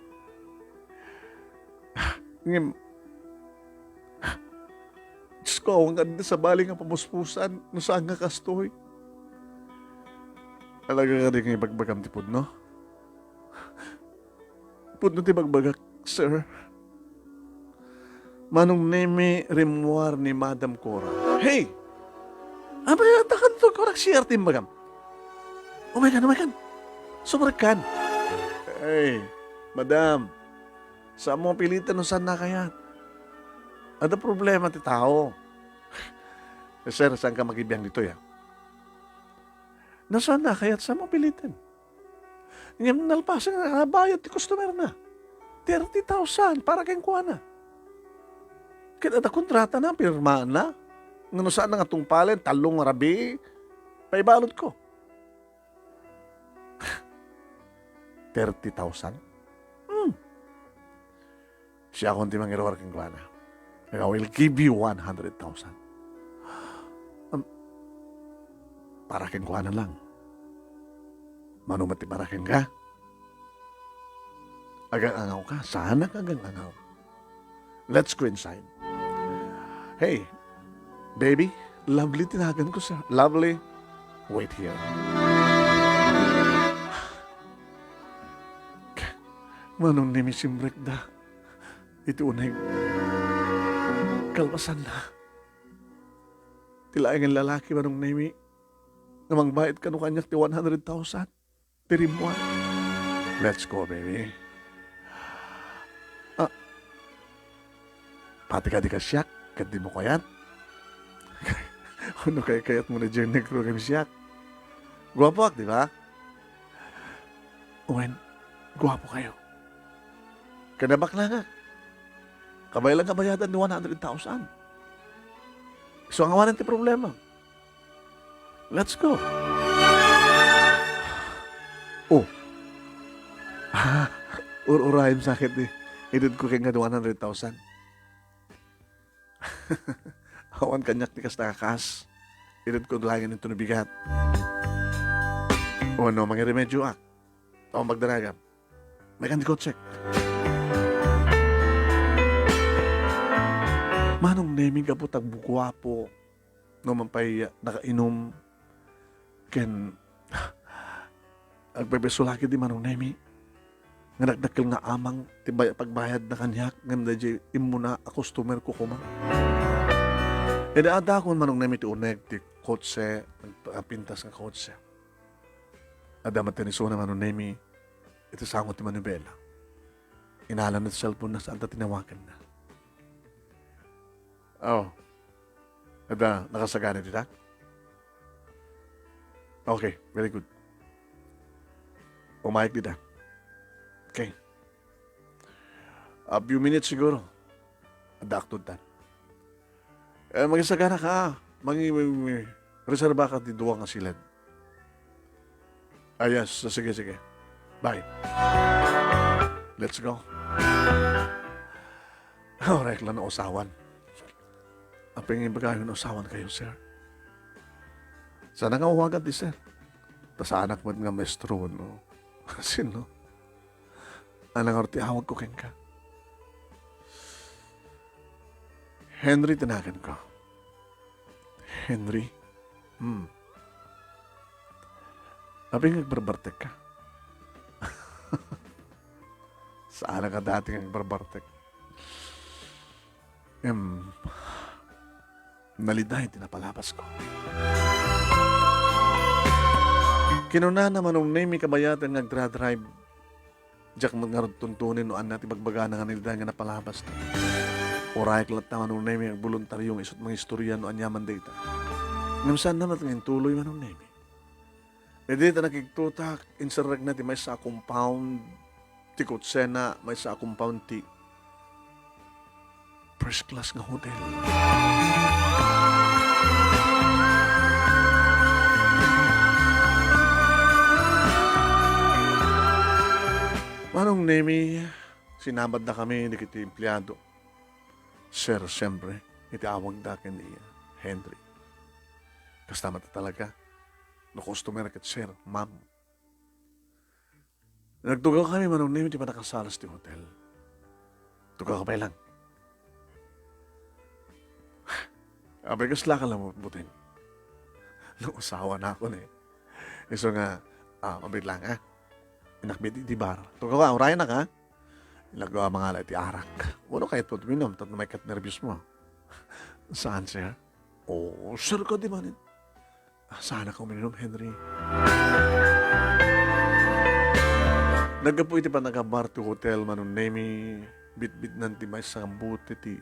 Ngem, Diyos ko, awan nga adda sabali nga pamuspusan no saan nga kastoy. Talaga kadi nga ibagbagam ti pudno? Pudno ti bagbagak, sir. Manong Nemi, rimmuar ni Madam Cora. Hey! Apay, adda kanto, Cora, C R ti imbagam. Umaykan, umaykan. Sumrekkan. Hey, madam. Saanmo piliten no saanna kayat. Adda problema ti tao. Eh, sir, saanka makibiang ditoy, ah? No saanna kayat, saanmo piliten. Ngem nalpasen nga nabayad ti customer na. Thirty thousand para kenkuana. Ket adda kontrata na, pirmaanna. Nga no saanna nga tungpalen, tallo nga rabii, paibaludko. Thirty thousand? Hmm. Siakon ti mangiruar kenkuana. I will give you one hundred thousand. Um, para kenkuana lang. Mano met ti para kenka? Agang-angaw ka? Saanak agang-angaw. Let's go inside. Hey, baby, Lovely ti naganko, sir. Lovely, wait here. Manong Nemi, simrekda iti uneg. Kalpasanna, ti laengen lalaki, Manong Nemi, nga mangbayad kano kaniak ti one hundred thousand ti rimmuar. Let's go, baby. Ah, pati kadi ka siak? Ket dimo kayat? Wenno kaykayatmo ni Jay Negro ken siak? Guapoak, di ba? Wen, guapo kayo. Ken nabaklangak. Kabay lang nga bayadan ni one hundred thousand. So, ang awanan ti problema. Let's go. Oh. Ah, ur-urayem sakit ni. Ited ko kay nga one hundred thousand. Awan kaniak ti kasta nga kas. Ited ko laengen ito no bigat. O no, mangiremedyo ak. Tao magdaragam. May kan di ko check. Manong Nemi, gapu ta guapo, no man pay nakainom, ken agpepeso lagi di Manong Nemi, nga dakdakkel nga amang ti bay-, pagbayadna kaniak, ngem daydiay immuna a customer ko koma. Ida adda kon Manong Nemi ti uneg ti kotse, nagpintas nga kotse. Adda met ti isuna Manong Nemi, iti sango ti manibela. Inalana ti cellphone-na, saan ta tinawaganna. Oh. Adda, nakasagana dita? Okay, very good. Umayek dita. Okay. A few minutes siguro. Adda akto tan. Eh, magisagana ka. Mangi-, mangi-, reserba ka ti dua nga siled. Ah, yes. Sige, sige. Bye. Let's go. Orek la no usawan. Apay nga ibaga nga usawan kayo, sir? Sana nga uwagan ti sir. Ta saanak met nga maestro, no? Sino? Anang ti awag ko kenka? Henry ti nagan ko. Henry? Hmm. Apay nga agbarbartek ka? Saan ka dati nga agbarbartek? Em, naliday ti napalabas ko. Kinunana Manong Nemi kabayatan nga agdra-drive. Diak met ngarud tuntunen no ania ti bagbagana nga naliday nga napalabas. Urayek latta Manong Nemi agboluntario nga isut mangistorya no aniaman dayta. Ngem saanna met nga intuloy Manong Nemi. Idi ta nakigtotak, inserrekna ti maysa a compound ti kotsena, maysa a compound ti first class nga hotel. Manong Nemi, sinabadna kami dagiti empleado. Sir, siyempre, iti awagda ken ni Henry. Kasta met talaga. No customer ket sir, ma'am. Nagtugaw kami Manong Nemi ti pannakasalas ti hotel. Tugaw ka pay lang. Apay, kasla ka lang buting. No, usawan ako ni. Isu nga, ah, mabit lang, ah. Inakbit iti bar. Tugaw ka, urayan na ka. Ilagaw a mangala iti arak. Wano kayat mo tuminom, tapno may kat nerbios mo. Saan, sir? Oh, sir ka di manin. Ah, saan ako uminom, Henry? Naggapu iti pannakabar ti hotel, Manong Nemi, bitbitnan ti maysa nga bote ti,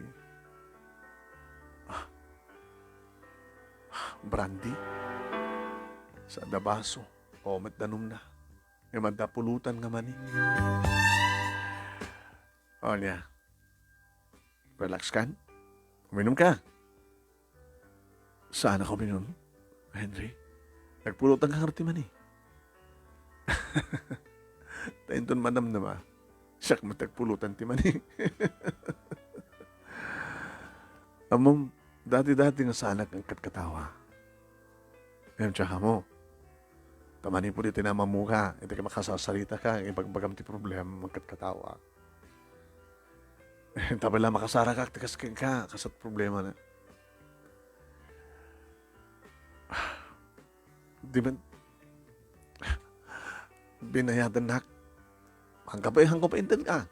ah, brandy. Sa adda baso, o met danumna. Ngem adda pulutan nga mani. O niya, relax kan? Uminom ka? Saan ako uminom, Henry? Nagpulutan ka ngarud ti mani. Ta inton manamnama, siak met ti agpulutan ti mani. Ammom, dati-dati nga saanak nga agkatkatawa. Ngem tsaka mo, ta manipud iti namamuka, iti makasasarita ka, ibagbagam ti problema, agkatkatawa. Tapay la makasarakak ti kas kenka, kasat problema na. Di man, binayadannak. Hangka pay, hangka pay inted ka.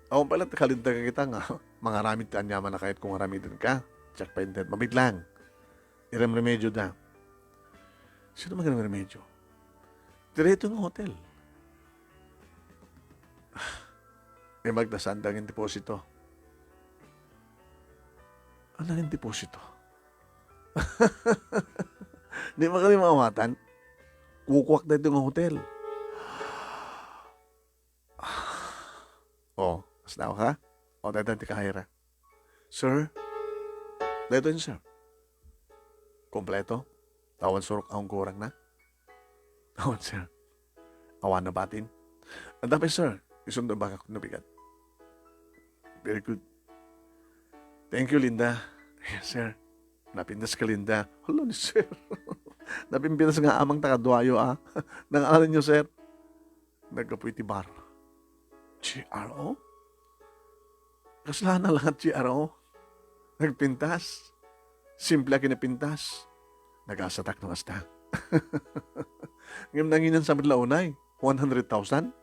Awan pay la, kalinteg ka kita nga mangaramid ti aniaman a kayat kong aramiden ka. Diak pay inted. Mabit lang. Iremremedyo da. Sino man nga remedyo? Diretso nga hotel. Imbag ta saan dagiti deposito. Ania nga deposito? Di ba kami maawatan? Kukuak daytoy nga hotel. Oh, kasla ka? Oh, daytoy ti kahayra. Sir? Daytoy, sir. Kompleto? Awan surok a kurangna? Awan, sir. Awan a batin? Adda pay, sir. Isunto baka no bigat. Very good. Thank you, Linda. Yes, sir. Napintas ka, Linda. Hala ni sir. Napintas nga amang ta kaduayo, ah. Nangalan niyo, sir? Naggapu iti bar. G R O? Kasla na lang at G R O? Nagpintas. Simple a kinapintas. Nagasatak no kasta. Ngem nanginan sa met la unay, one hundred thousand?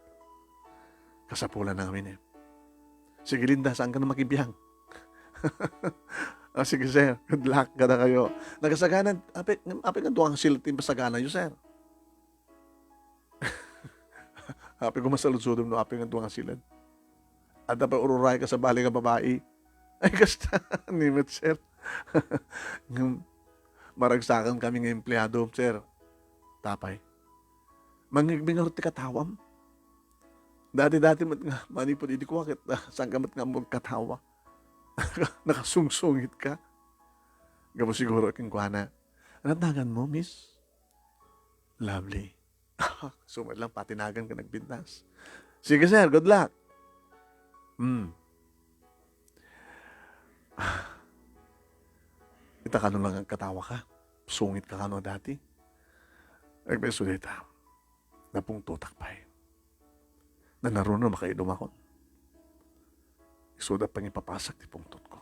Kasapulan na ngamin eh. Sige, Linda, saan ka na makibiang? Ah, sige, sir. Good luck kada kayo. Nagasagana, apay, apay nga duang sila ti masagana yo, sir. Apay ko masaludsodom no apay nga duang sila. Adda pay ururay ka sa bali nga babai. Ay, kasta, ni met, sir. Ngem, maragsakan kami nga empleyado, sir. Tapay. Mangngegmi ngarud ti katawam. Dati-dati met nga, manipud idi kua ket, ah, saan ka met nga agkatawa? Nakasungsungit ka. Gapu siguro kenkuana. Ano nagan mo, miss? Lovely. Sumat lang, patinagan ka nagpintas. Sige, sir. Good luck. Hmm. Ita kano lang agkatawa ka. Sungit ka kano dati. Agbeso dita. Napungtotak pay. Nanaruna makaidumakon. Isuda pangipapasak ti pungtotko.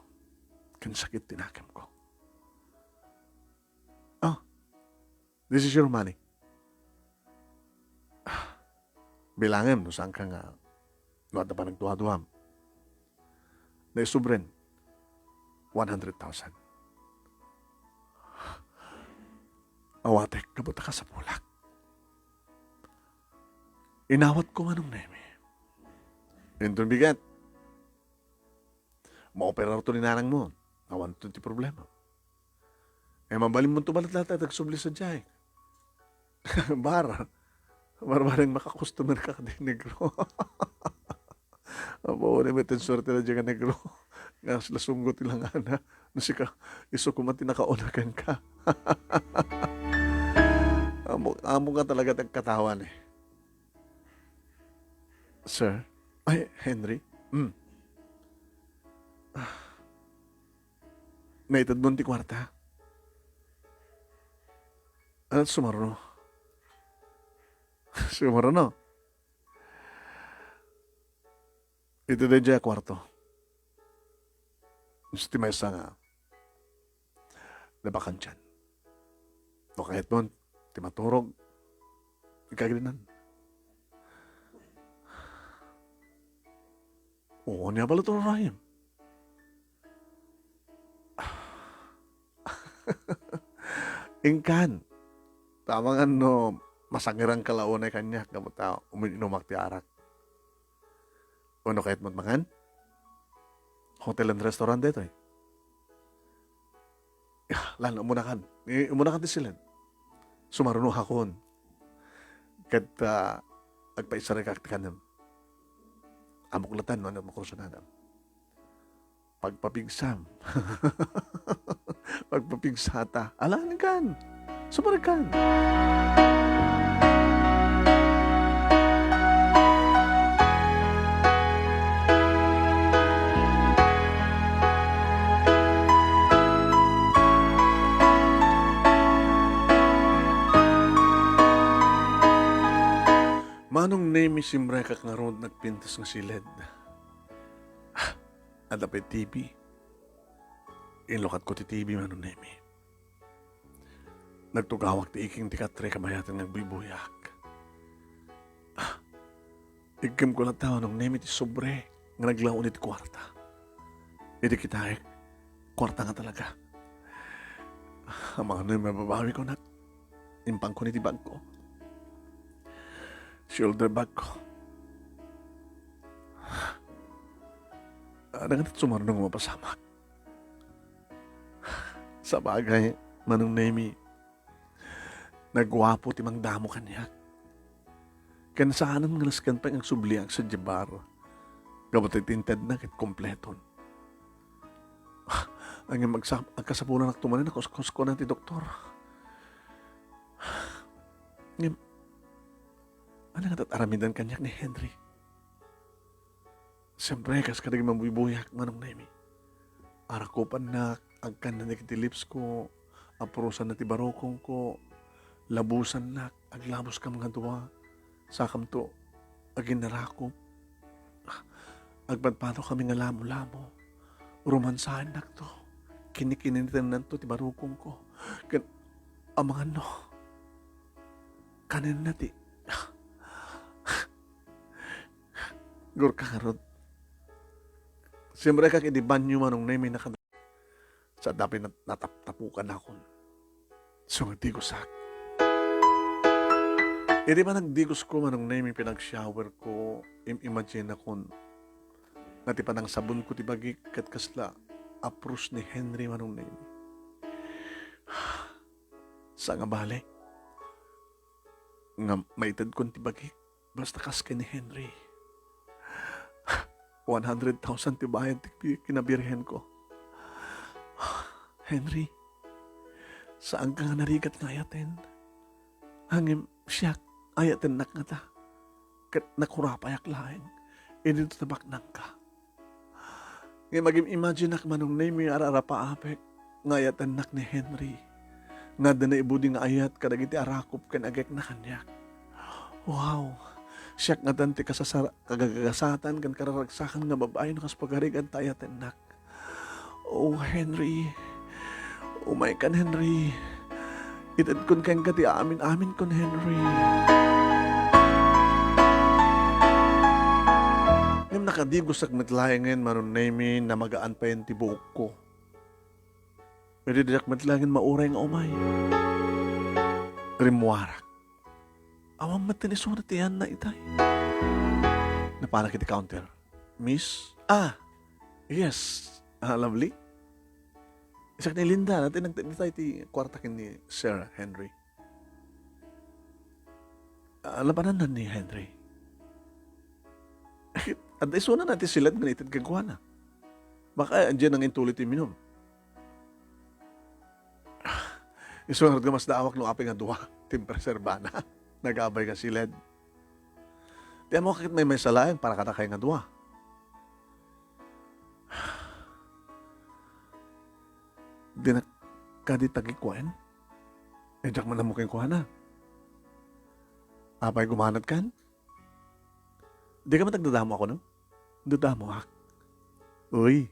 Ken sakit ti nakemko. Ah, this is your money. Ah, bilangem no saan ka nga, no adda panagduaduam. Naisubren, one hundred thousand. Awatek, gapu ta kasapulak. Inawatko, Manong Nemi. Inton bigat. Maoperarto ni nanangmo. Awan to ti problema. Eh, mabalinmonto balet latta ti agsubli sadiay. Bar. Barbareng makakustomer ka kadi negro. Apo, ni met ti suerte na diay nga negro. Nga sila sunggo ti langana. No sika, isu koma ti nakauna kenka. Amo, amo nga talaga ti agkatawan eh. Sir? Ay, Henry? Hmm. Ah. Naitedmon ti kuarta? Ano, sumaruno? Sumaruno? Iti daydiay a kuarto. Isu ti maysa nga nabakantian. No kayatmon ti maturog, ikagrinan. Oo, ania balet urayem. Inkan. Tama nga no, masangiran ka la unay kaniak, gapu ta umin-inumak ti arak. Uno kayat met mangan? Hotel and restaurant daytoy. Ah, lan, umunakan. I-, umunakan ti siled. Sumaruno hakon. Ket, ah, agpaisarikak ti kanem. Ammok latta no ania ti makursunadam. Pagpapigsam. Pagpapigsata. Ala, inkan. Sumarigkan. Manong Nemi, simrekak ngarud nagpintas nga siled. Adda pay T V. Inlukatko ti T V, Manong Nemi. Nagtugawak ti iking ti katre kabayatan nga agbuybuyak. Ah, iggem ko latta, Manong Nemi, ti sobre nga naglaon iti kuarta. Idi kitaek, kuarta nga talaga. Amangan no mababawi ko, nak. Impangko iti bagko. Shoulder bagko. Adda nga sumaruno nga mapasamak. Sabagay, Manong Nemi, naguapo ti mangdamo kaniak. Ken saanen nga nasken pay nga agsubliak sadiay bar. Gapu ta ti intedna ket kompleton. Ngem agsa-, agkasapulannakto manen a kus-, kuskuanan ti doktor. Ngem, ania ngata ti aramiden kaniak ni Henry? Siempre, kas kadagiti mabuybuyak, Manong Nemi. Arakupannak, agkanna dagiti lips ko, apurosanna ti barukongko, labusannak, aglabuskam nga dua, sakamto, aginnarakop. Agpadpadokami nga lamo-lamo, romansaennakto, kinikinitennanto ti barukongko, ken amanganno, kanenna ti Gurka ngarud. Simrekak idi banyo, Manong Nemi, nakad-, sa dapay nat-, nataptapukanakon. So, nagdigosak. Idi panagdigosko, Manong Nemi, pinagshowerko, im-imaginakon nga ti panangsabonko ti bagik ket kasla apros ni Henry, Manong Nemi. Sa nga bale, nga maitedkon ti bagik, basta kas ken ni Henry. One hundred thousand ti bayad ti pi-, kinabirhenko. Henry, saanka nga narigat nga ayaten. Ngem siak, ayatennak ngata. Ket nakurapayak laeng. Idi tabaknangka. Ngem agim-imaginak, Manong Nemi, a rarapaapek nga ayatennak ni Henry, nga adda naibudi nga ayat kadagiti arakop ken agekna kaniak. Wow! Siak ngatan ti kasasar-, kagagasatan ken kararagsakan nga babbai no kas pagarigat ta ayatennak. Oh, Henry. Umaykan, Henry. Itedkon kenka ti amin-aminkon, Henry. Ngem nakadigosak met laengen, Manong Nemi, namagaan payen ti buokko. Idi diak met laengen mauray nga umay. Rimmuarak. Awan met ti naisuna ti yanna itay. Napanak iti counter. Miss? Ah! Yes. Ah, lovely? Isak ni Linda, nati nagteddi tayo ti kwarta ken ni Sir Henry. Ah, labanan na ni Henry. Adda isuna na ti siled nga ited kenkuana. Baka, diyan nang intuloy ti minum. Isu ngarud nga masdaawak no apay nga dua ti impreserbana. Nagabay nga siled. Ti ammo ket maymaysa laeng para kadakay nga dua. Dinak kadi tagikuaen? Eh, diak man ammo kenkuana. Apay gumanat kan? Di ka man agdadamo a kuno? Dadamoak. Uy,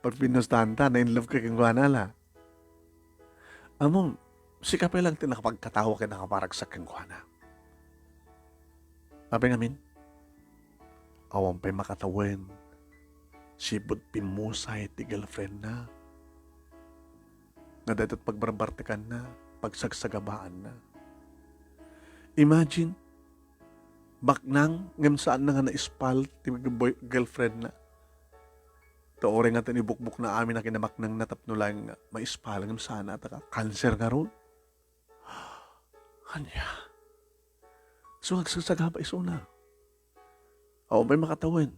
pagpinustan ta, na-in love ka kenkuana la. Ammom, sika pay lang ti nakapagkatawa ken nakaparagsak kenkuana. Apay ngamin, awan pay makatawen, sipud pimmusay ti girlfriendna. Nga daytoy pagbarbartekanna, pagsagsagabaanna. Imagine, baknang ngem saanna nga naispal ti boy-, girlfriendna. Ta uray nga ti ibukbokna amin a kinabaknangna tapno laeng nga maispal ngem saanna ta ka-, cancer ngarud. Ania? So, agsagsagaba isuna. Awan pay makatawen.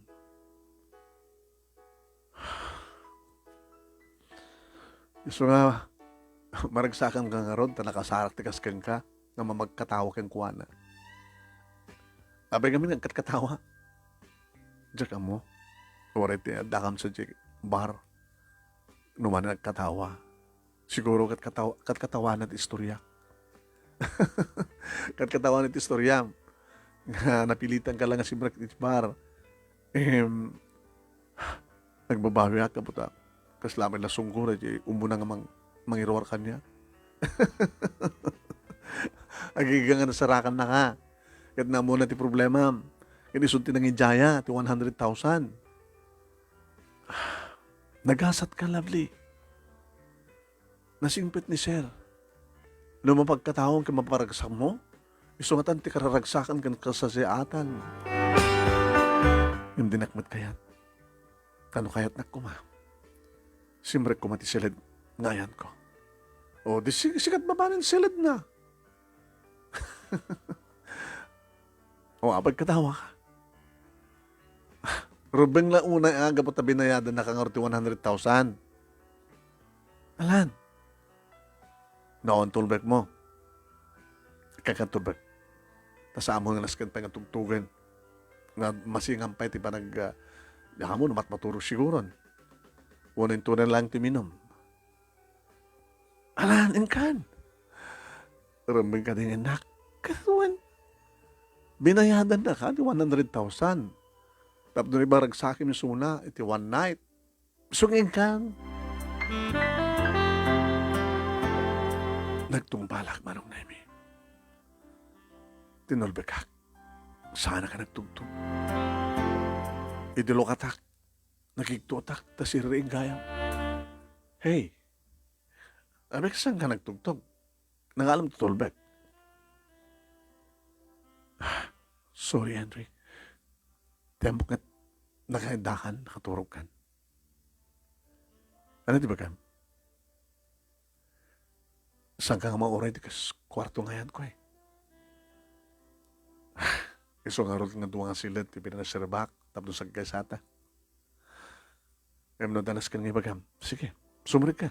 Isu nga, maragsakan ka ngarud, ta nakasarak ti kas kenka, nga mamagkatawa kenkuana. Apay ngamin nga agkatkatawa. Diak ammo. Uray ti addakam sadiay bar. Numan agkatawa. Siguro kat kataw-, kat katawana ti istorya. Kat katawana ti istorya. Nga napilitan ka lang nga simrek iti bar. Em, nagbabawiak, kaputa. Kasla met la sunggor, di umuna nga mang-, mangiruar kaniak. Agiga nga nasarakan na ka. Ket namuna ti problema. Ket isut ti nangidiaya, ti one hundred thousand. Nagasat ka, Lovely. Nasingpet ni Sir. No mapagkatawaem ken maparagsakmo, isu ngatan ti kararagsakan ken kasasiaatan. Ngem dinak met kayat. Kano kayatnak koma? Simrek koma ti siled nga ayanko. O, di si-, sikat mabanen siled na. O, apay kadawa ka. Rubeng la unay a gapu ta binayadan na ka nga ti one hundred thousand. Alan. Naon tulbek mo. Kakan tulbek. Ta sa amo nga nasken pay nga tugtugen. Nga masingan pay ti panag, ah, di amo, no, matmaturo siguron. Uno intunan lang ti minum. Alan, inkan. Rembeng ka din, anak. Kawan. Binayadan na ka, di one hundred thousand. Tapno ibaragsakim suna, iti one night. Sungin kan. Nagtungpalak, Manong Nemi. Tinulbekak. Sana ka nagtugtog. Idilukatak. Nakigtutak, ta sirriing gayam. Hey, abek, saan ka nagtugtog? Nangalam tutulbek. Ah, sorry, Henry. Tembok nga nakaindakan, nakaturog kan. Ano ti bagam? Saan ka nga mauray di kas kwarto nga ayanko, eh? Isu ngarud nga dua nga siled ti pinanagserbak tapno sagkaysata. Ngem no danas ken nga ibagam, sige, sumrek ka.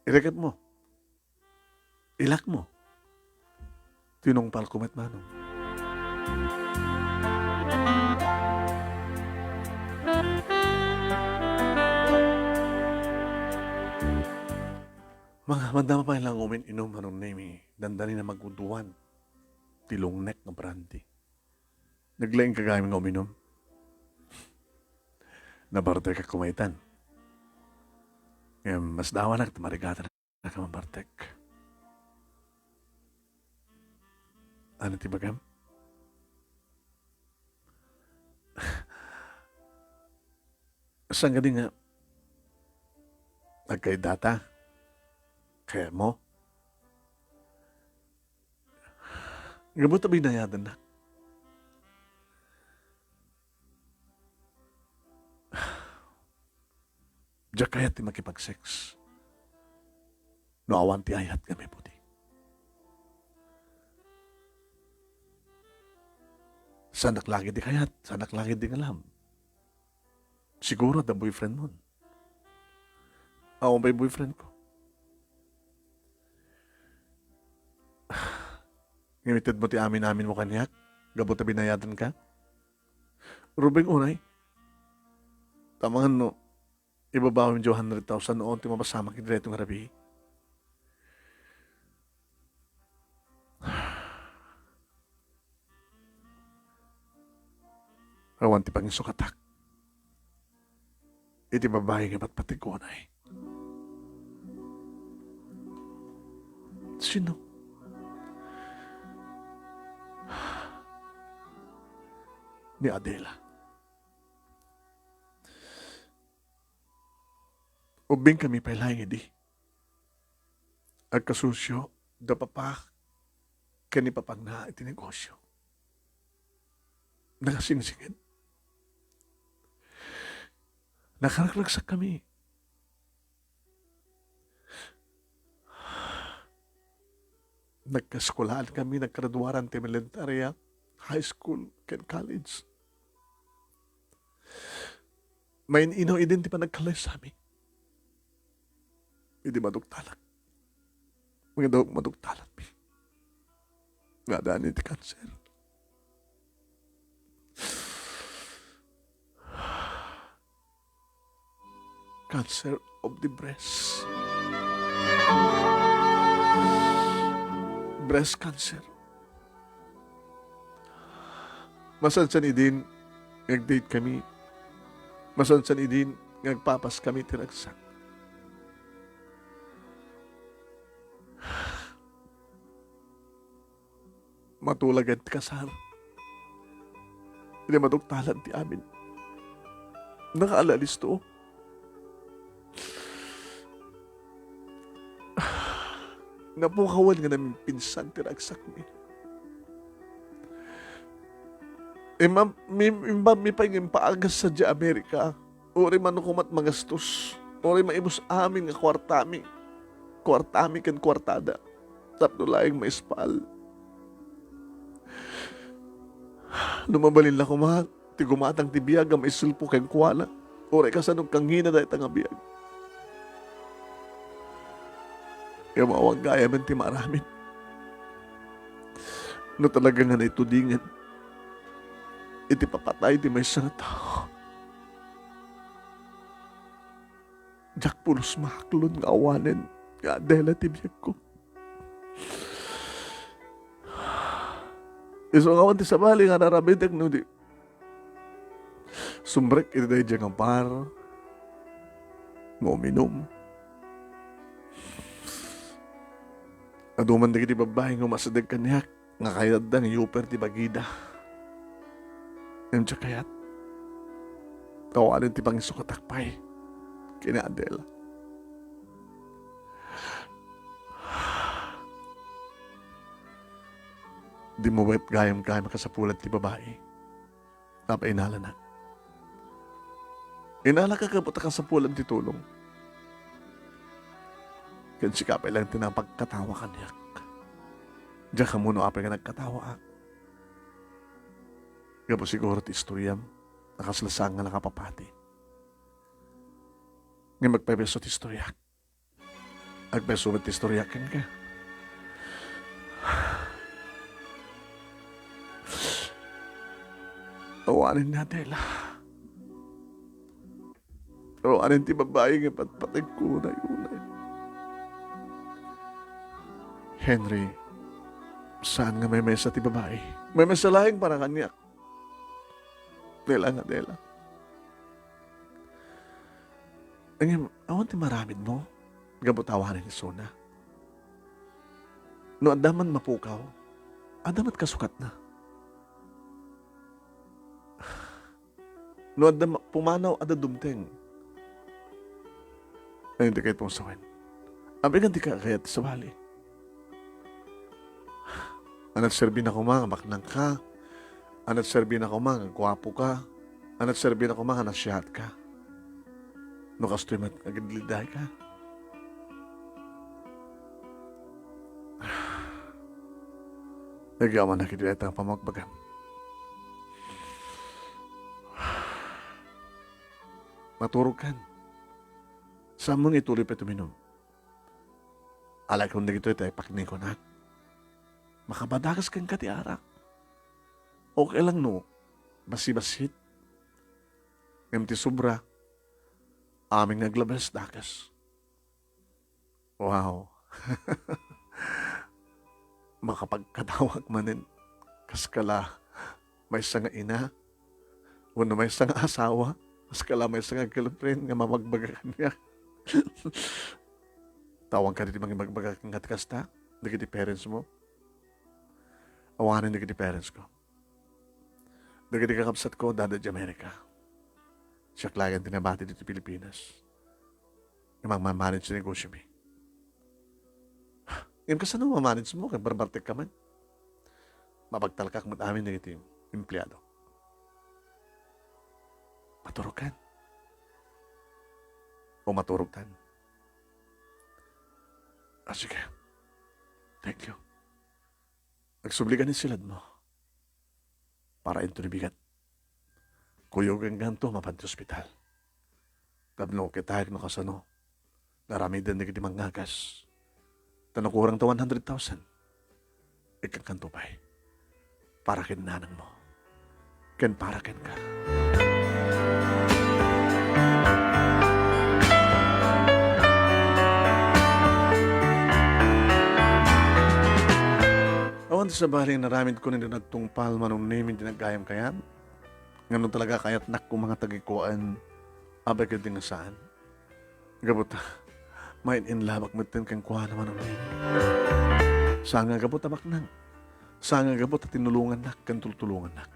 Irekep mo. Ilak mo. Tinungpal ko met, Manong. Mga madama pay lang umin-inum, Manong Nemi, dandani na maguduan ti lungnek nga brandy. Naglaing ka gayam nga uminum. Nabartek a kumaitan. Ngem, mas dawanak ti marigatan. Nakamanbartek. Ano ti bagam? Saan kadi nga nagkaidata? Kaya mo? Gapu ta binayadan na. Diak kayat ti makipag-sex no awan ti ayat nga maiputi. Saanak langit ti kayat, saanak langit ti ngalam. Siguro adda boyfriend mo. Awan pay boyfriend ko. Ngem ited mo ti amin-amin mo kaniak, gapu ta binayadan ka? Rubeng unay. Tamangan no, ibabawim ti one hundred thousand no awan ti mapasamak iti daytoy nga rabii. Awan ti panginsukatak iti babai nga patpategko unay. Sino? Ni Adela. Ubbing kami pay laeng idi. Agkasusyo da papak ken ni papangna iti negosyo. Nakasingsinged. Nakaragragsak kami. Nagkaeskuelaan kami, naggraduaran ti elementarya, high school, ken college. Main-inaw idin ti panagkalaysami. Idi maduktalak. Nga daw maduktalakmi. Nga adani ti kanser. Cancer of the breast. Breast cancer. Masansan idin nga ag-date kami. Masansan idin nga agpapas kami ti ragsak. Matulagan ti kasar. Idi maduktalan ti amin. Nakaalisto. Napukawan nga namimpinsan ti ragsakmi. Imam-, mi-, imbag mi pay nga impaagas sadiay Amerika. Uray mano koma ti magastos. Uray maibus amin nga kuartami, kuartami ken kuartada, tapno laeng maispal. No mabalin la koma ti gumatang ti biag a maisulpo kenkuana, uray kasano kangina dayta nga biag. Ngem awan gayamen ti maaramid. No talaga nga naitudingen iti papatay ti maysa nga tao, diak pulos maaklon nga awanen nga Adela ti biagko. Isu nga awan ti sabali nga ar-aramidek no di sumrek iti daydiay nga bar nga uminum. Adu man dagiti babbai nga umasideg kaniak nga kayatda nga i-offer ti bagida. Ngem diak kayat. Awanen ti pangisukatak pay ken ni Adela. Dimmo met gayam-gayam a kasapulan ti babai a painalanak. Inalaka gapu ta kasapulan ti tulong. Ken sika pay laeng ti napagkatawa kaniak. Diak ammo no apay nga nagkatawaak. Gapu siguro ti istoriam a kasla saan nga nakapapati. Ngem agpayso ti istoriak. Agpayso met ti istoriak kenka. Awanen ni Adela. Awanen ti babai nga patpateg ko unay-unay. Henry, saan nga maymaysa ti babai? Maymaysa laeng para kaniak. Dela nga Dela. Ngem, awan ti maaramidmo gapu ta awanen isuna. No adda man mapukaw, adda met kasukatna. No adda ma-, pumanaw, adda dumteng. Ay, dikay pungsawen. Abigan ti kakayat ti sabali. Ania ti serbina koma nga baknang ka? Ania ti serbina koma nga guapo ka? Ania ti serbina koma nga nasiaat ka? No kastoy met nga agidliday ka? Nagyamanak iti dayta nga pammagbagam. Maturog kan. Saan mo nga ituloy pay tuminom? Alakon dagitoy ta ipaknikunak. Makabadakas kenka ti arak. Okay lang no basi-basit. Ngem ti sobra, amin nga aglabes dakes. Wow. Makapagkatawag manen kas kala maysa nga ina, wenno maysa nga asawa, kas kala maysa nga girlfriend nga mamagbaga kaniak. Awan kadi ti mangibagbaga kenka ti kasta, dagiti parents mo? Awanen dagiti parents ko. Dagiti kakabsatko, adda idiay Amerika. Siak laeng ti nabati ditoy Pilipinas. Nga mangmamanage ti negosiomi. Ngem kasano mamanage mo ken barbartek ka man? Mapagtalkak met amin dagiti empleado. Maturog kan. O maturog tan. Ah, sige. Thank you. Agsubli ka ni silad mo. Para into the bigat. Kuyogen kanto mapan ti ospital. Tapno kitaek no kasano nga aramiden dagiti mangngagas. Ta no kurang ta one hundred thousand, ikkankanto pay. Para ken nanang mo. Ken para kenka. Awan ti sabali nga inaramidko nga nagtungpal, Manong Nemy, iti nagayam kayat. Ngem no talaga kayatnak koma nga tagikuaen, apay ketdi nga saan? Gapu ta, main-in love-ak metten kenkuana, Manong Nemy. Saan nga gapu ta baknang. Saan nga gapu ta tinulongannak ken tultulongannak.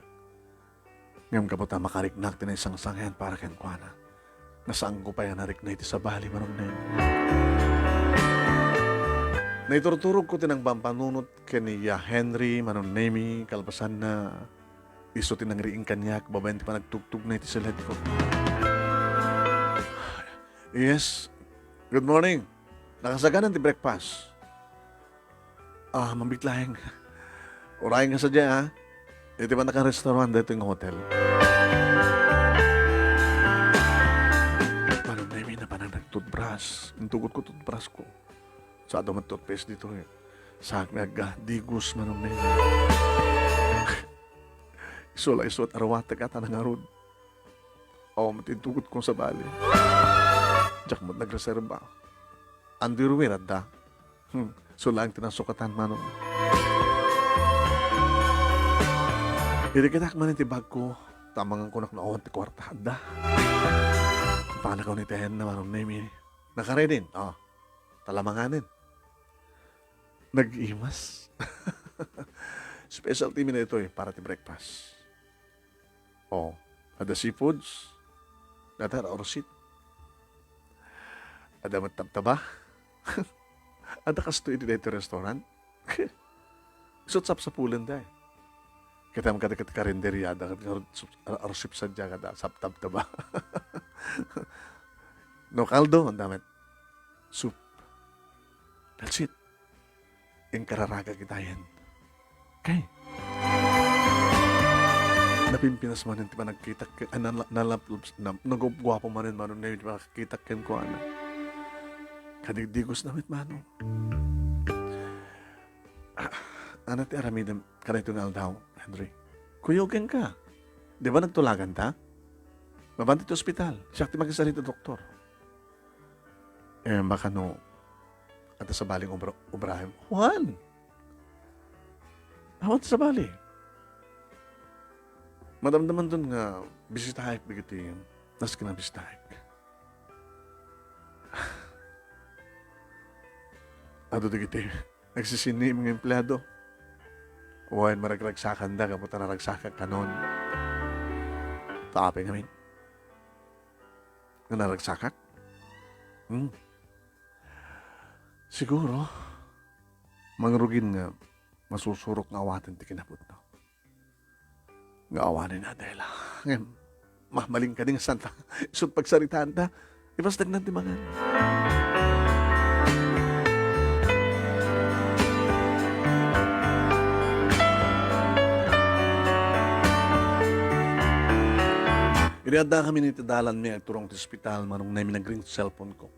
Ngem gapu ta makariknak ti naisangsangayan para kenkuana, nga saanko pay a narikna iti sabali, Manong Nemy. Naiturturogko ti nangpampanunot ken ni Ya Henry, Manong Nemy, kalpasanna, isu ti nangriing kaniak babaen ti panagtugtogna iti siledko. Yes. Good morning. Nakasaganan ti breakfast. Ah, mabit laeng. Urayen nga sadiay, ah. Iti pannaka-restaurant daytoy nga hotel. Manong Nemi, napanan nag-toothbrush. Intugot ko toothbrush ko. Sa adu met toothpaste ditoy. Sa nga agdigos, Manong Nemi. Isu la isu ti aruatek a ta nangarud. Awan met intugot ko sabali. Diak met nagreserba. Underwear adda. Hmm, isu laeng ti nasukatan, Manong. Idi kitak manen ti bag ko, tamangan ko no awan ti kuarta adda. Panakaw ni Tiana, Manong Nemi. Nakaredin, oh. Talamanganen. Nag-imas. Specialty mi na itoy para ti breakfast. Oh, adda seafoods, adda arusit, adda met tabtaba. Adda kastoy iti daytoy restaurant. Isut sapsapulen da eh. Kitam kada ket karinderya da ket ngarud sup-, ar-, arsip sadiay kada saptabtaba. No kaldo, adda met. Soup. That's it. Inkararaga kitayen. Okay. Napimpinas manen ti panagkitak ken, ah, nala-, nalap-, na-, nagupguapo manen, Manong Nemi, ti panagkitak kenkuana. Kadigdigos na met, Manong. Ah, ano ti aramidem kadaytoy nga aldaw, Henry? Kuyogen ka. Di ba nagtulagan ta? Mapan ti ospital. Siak ti makisarita doktor. Eh, baka no, adda sabali nga obra-, obrahem. Juan! Awan ti sabali. Madamdamanton nga bisitaek dagiti, nas kinabisitaek. Adu dagiti nagsisini nga empleado. Wen, maragragsakanda gapu ta naragsakak kanon. Ta apay ngamin? Nga naragsakak? Hmm. Siguro, mangrugin nga masusurok nga awaten ti kinapudno. Nga awanen a dela. Ngem, mamalin kadi nga santa. Isut pagsaritaanta, ipasdagnan ti mangan. Idi addakami iti dalan mi agturong ti ospital, Manong Nemi, nagring ti cellphone ko.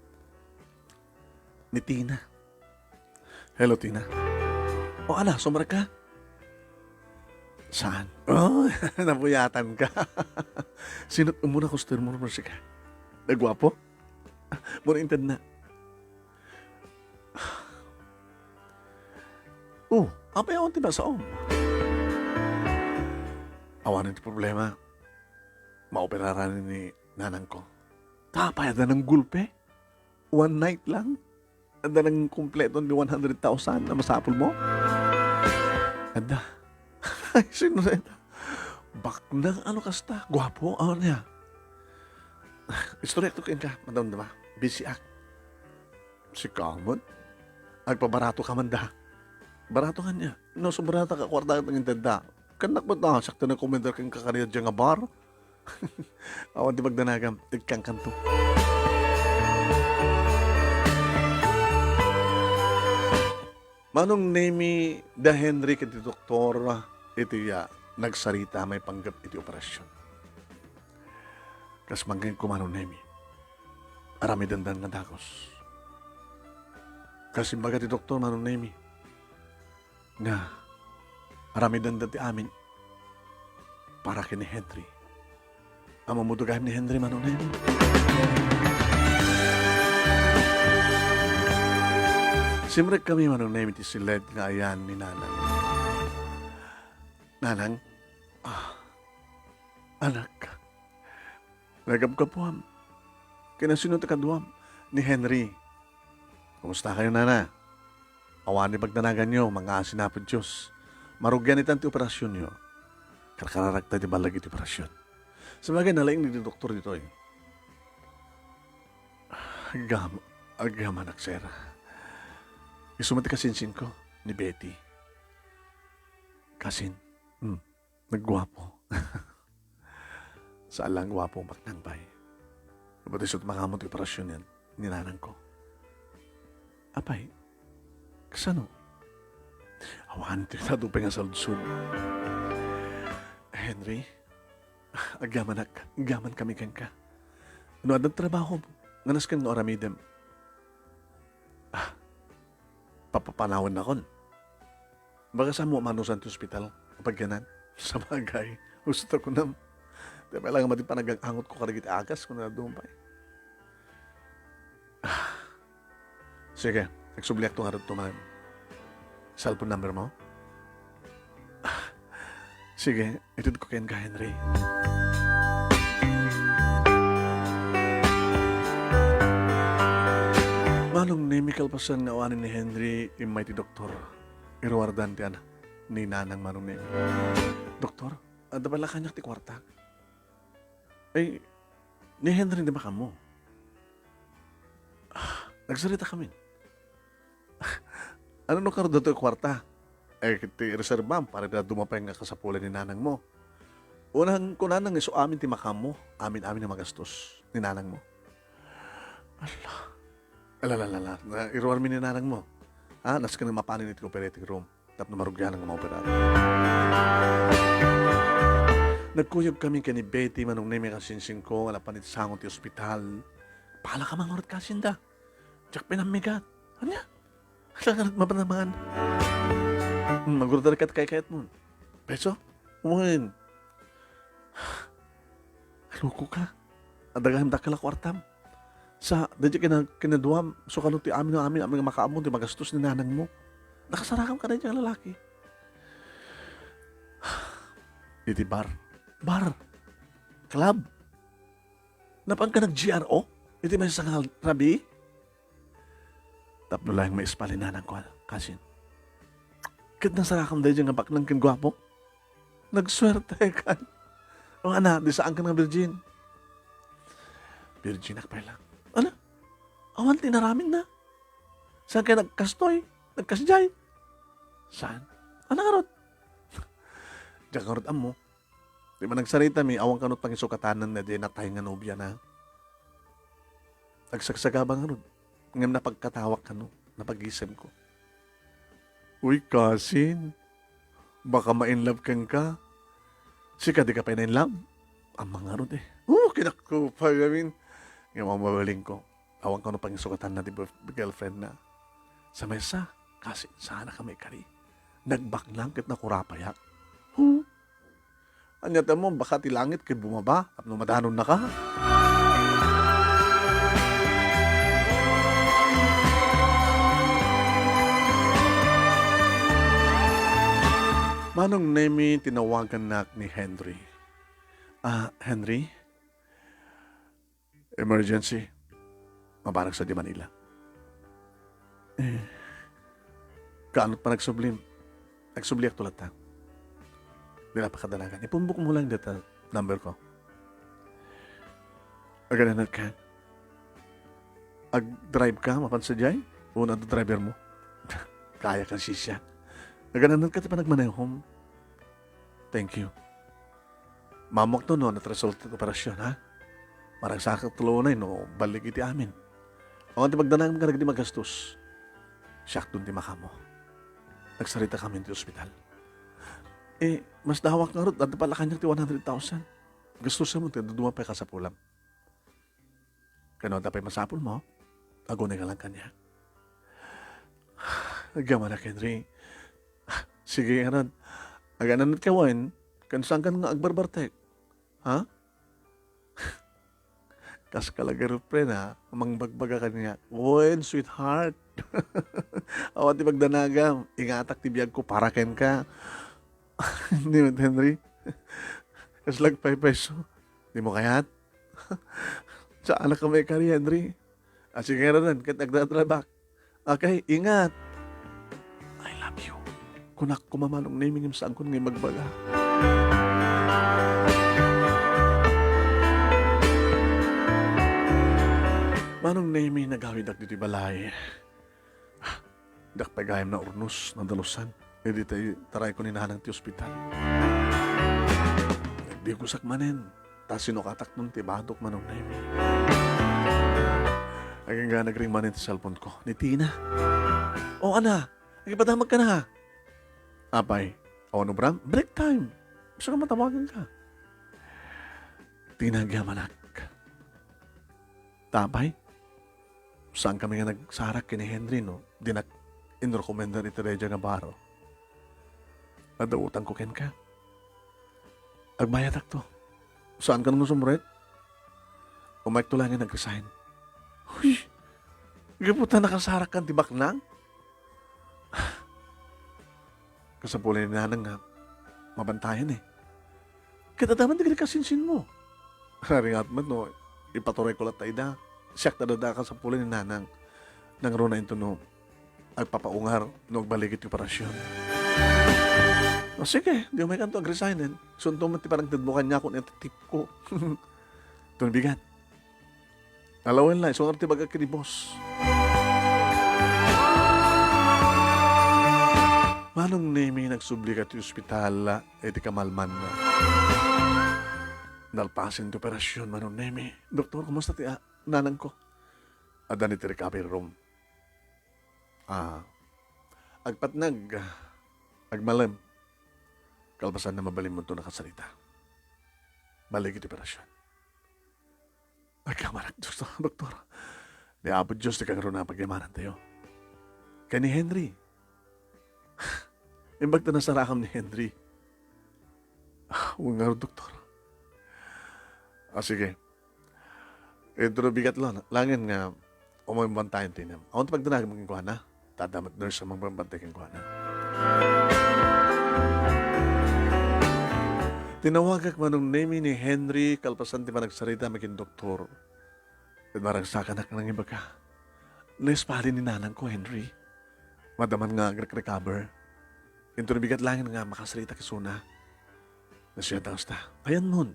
Ni Tina. Hello, Tina. O, ala, sumrek ka? Saan? Oh, napuyatan ka. Sino't umuna customer mo, sika? Nagwapo? Mura intedna. Oh, apay awan ti nasaom? Awanen ti problema. Maoperaran ni nanang ko. Ta apay, adda nang gulpe? One night lang? Adda nang kumpleto ti one hundred thousand a masapul mo? Adda. Ay, sino na ito? Baknang ano kasta? Gwapo? Ano niya? Istorya to kenka, madam, dama. Busy ak. Sika met? Agpabarato ka man da. Barato nga niya. No, sobra ta ka kwarta ket nangintedda. Kannak met na, sakto na kumender ken kakariya dyan nga bar. Awan ti magdanagam, igkangkanto. Manong Nemi, da Henry ket ti doktor, iti, ah, nagsarita maipanggep iti operasyon. Kas mangngegko, Manong Nemi, aramidendan nga dagus. Kas imbaga ti doktor, Manong Nemi, nga aramidenda ti amin para ken ni Henry. Ammom ti gayam ni Henry, Manong Nemi? Simrek kami, Manong Nemi, ti siled nga ayan ni Nanang. Nanang, ah, anak, nagapgapuam. Kinasino ti kaduam? Ni Henry. Kumusta kayo, Nana? Awan ti pagdanaganyo, mangngaasin Apo Dios. Marugian itan ti operasyonyo. Karkararagta ti ballag iti operasyon. Sabagay, nalaing ni doktor ditoy. Agam, agam, anak, sir. Isu met ti kasinsinko, ni Betty. Kasin, hmm, nagguapo. Saan lang guapo, baknang pay. Napatay isu ti makaammo ti operasyon ni nanangko. Apay, kasano? Awan ti adu pay nga saludsod. Henry, agyamanak, agyaman kami kenka. No adda trabaho, nga nasken nga aramidem. Ah, papapanawen nakon. Bagas ammo manusan ti ospital, apagyanan. Sabagay, husto kunam. Ti pay lang madi panagag-angot ko kadagiti agas, kuna dumpay. Ah. Sige, agsubliak to ngarud to man. Cellphone number mo? Ah. Sige, itedko kenka, Henry. Manong Nemi, kalpasan nga awanen ni Henry, immay ti doktor. Iruardan ti anak ni Nanang Manong Nemi. Doktor, adda pala kaniak ti kuarta. Ay, ni Henry di makammo. Ah, nagsarita kami. Ano no karo datoy kuarta? Eh, ti reservam, para da dumapay nga kasapulan ni nanang mo. Unang kunanang isu amin ti makammo, amin-amin nga magastos ni nanang mo. Ala. Ala, ala, ala. Na, iruar mi ni nanang mo. Ha? Nasken nga mapanin iti operating room. Tapno marugian nga maoperar. Nagkuyog kami ken ni Betty, Manong Nemi, ken sinsingko, nga napan iti sango ti ospital. Pala ka mangurat kasinda. Diak pinammigat. Ania? Ala nga nagmabanabangan. Hmm, magurudar kat kay kayat mo. Peso? Umain. Loko ka. Adagayam dakkel a kuartam. Sa, daydi kina-, kinaduam, so kano ti amin, amin, amin nga makaammo ti magastos ni nanang mo. Nakasarakam ka daydi nga lalaki. Iti bar. Bar. Club. Napan ka nag-G R O? Iti maysa nga rabii? Tapno laeng maispal ni nanang ko, kasin. Ket nasarakam daydi nga baknang ken guapo? Nagsuerte kan. O ana, di saan ka nga virgin? Virgin ak pay lang. Ano? Awan ti naramin na. Saan ka nagkastoy? Nagkasjay? Saan? Ano ngarud? Diak ngarud ammo. Di man nagsarita mi, awan kano pangisukatanan na di natay nga nobia na. Agsagsagaba ngarud. Ngem napagkatawak kano, napagisem ko. Uy, kasin, baka ma-in love kenka. Sika, di ka pay na-in love? Ammang ngarud eh. Oh, kinakupay amin. Ngem ang mabaling ko, awan kano pangisukatan na di girlfriend na. Sa maysa, kasin, sana ka maikari. Nagbaknang ket nakurapayak. Huh? Ania ti ammom, baka ti langit ket bumaba tapno madanonnaka? Manong Nemi, tinawagannak ni Henry. Ah, Henry? Emergency. Mabanak sa di Manila. Eh, kaanot pa nagsublim? Nagsubliak to latta. Di na pakadanagan. Ipumbok mo lang data number ko. Agananat ka? Ag-drive ka, mapan sadiay? O na driver mo? Kaya kang sisya. Agananat ka ti panagmanehom. Thank you. Mamuak to no, nagresulta ti operasyon, ha? Maragsakak ti unay no, balik iti amin. Awan ti magdanagam kadagiti magastos. Siak ton ti makamo. Nagsarita kami ti ospital. Eh, mas dawak ngarud, adda pala kaniak ti one hundred thousand. Gastos mo, ti duma pay kasapulam. Kano adda pay masapul mo, agunay ka lang kaniak. Agyamanak, Henry. Sige, ngarud. Agananat ka wen, ken saan kan nga agbarbartek? Ha? Kas ka la girlfriend, ha? Mangbagbaga kaniak. Wen, sweetheart. Awan ti magdanagam. Ingatak ti biag ko para kenka. Di met, Henry? Kas lagpaypayso. Di mo kayat? Saan ka maikari, Henry? Ah, sige, ranen, ket agdadrive-ak. Okay, ingat. I love you. Kunak koma, Manong Nemi, ngem saanko nga imbagbaga. Manong Nemi, nagawidak ditoy balay. Diak pay gayam naurnos, nadalusan. Idi tay tarayko ni nanang ti ospital. Nagdigusak manen, ta sinukatakton ti badok, Manong Nemi. Agingga, nagring manen ti cellphone ko. Ni Tina. O, Ana, agipadamagka na, ha? Apay, awan obram? Break time. Gusto ka matawagan ka? Tina, agyamanak. Tapay, saan kami nga nagsarak ken ni Henry, no? Dinak inrekomendar iti Regia nga baro. Adda utangko kenka. Agbayadakto. Saankan nga sumrek? Umaykto laeng nga nag-resign. Huy! Gapu ta nakasarakkan ti baknang? Kasapulan ni Nanang nga mabantayan, eh. Ket adda man dagiti kasinsinmo. Aringat met no ipaturayko latta ida. Siak ta dada kasapulan ni Nanang. Nangruna inton no agpapaungar no agbaligi ti operasyon. O sige, di umaykanto agresignen. Isunto met ti panagtedmo kaniak ken iti tipko. Ton bigat. Alawen la, isu ngarud ti bagak iti boss. Manong Nemi, nagsubli ka ti ospital iti kamalmanna. Nalpasen ti operasyon, Manong Nemi. Doktor, kumusta ti, ah, nanangko? Adda ni ti recovery room. Ah, agpatnag, agmalem. Kalpasan na mabalinmonto nakasarita. Balik iti operasyon. Agkamanak, Doktor, Doktor. Ni Apo Dios ti kangruna a pagyamanantayo. Ken ni Henry. Imbag ta nasarakam ni Henry. Ah, wen ngarud, Doktor. Ah, sige. Inton bigat la-, laengen nga umay mabantayan ti inam. Awan ti pagdanagem kenkuana. Ta adda met nurse a mangbantay kenkuana. Tinawagak, Manong Nemi, ni Henry kalpasan ti panagsarita mi ken doktor. Ket maragsakanak nangibaga. Naispahalin ni nanangko, Henry. Madama nga agrekrecover. Inton bigat laengen nga makasarita isuna. Nasayaat ta kasta. Ayanmon.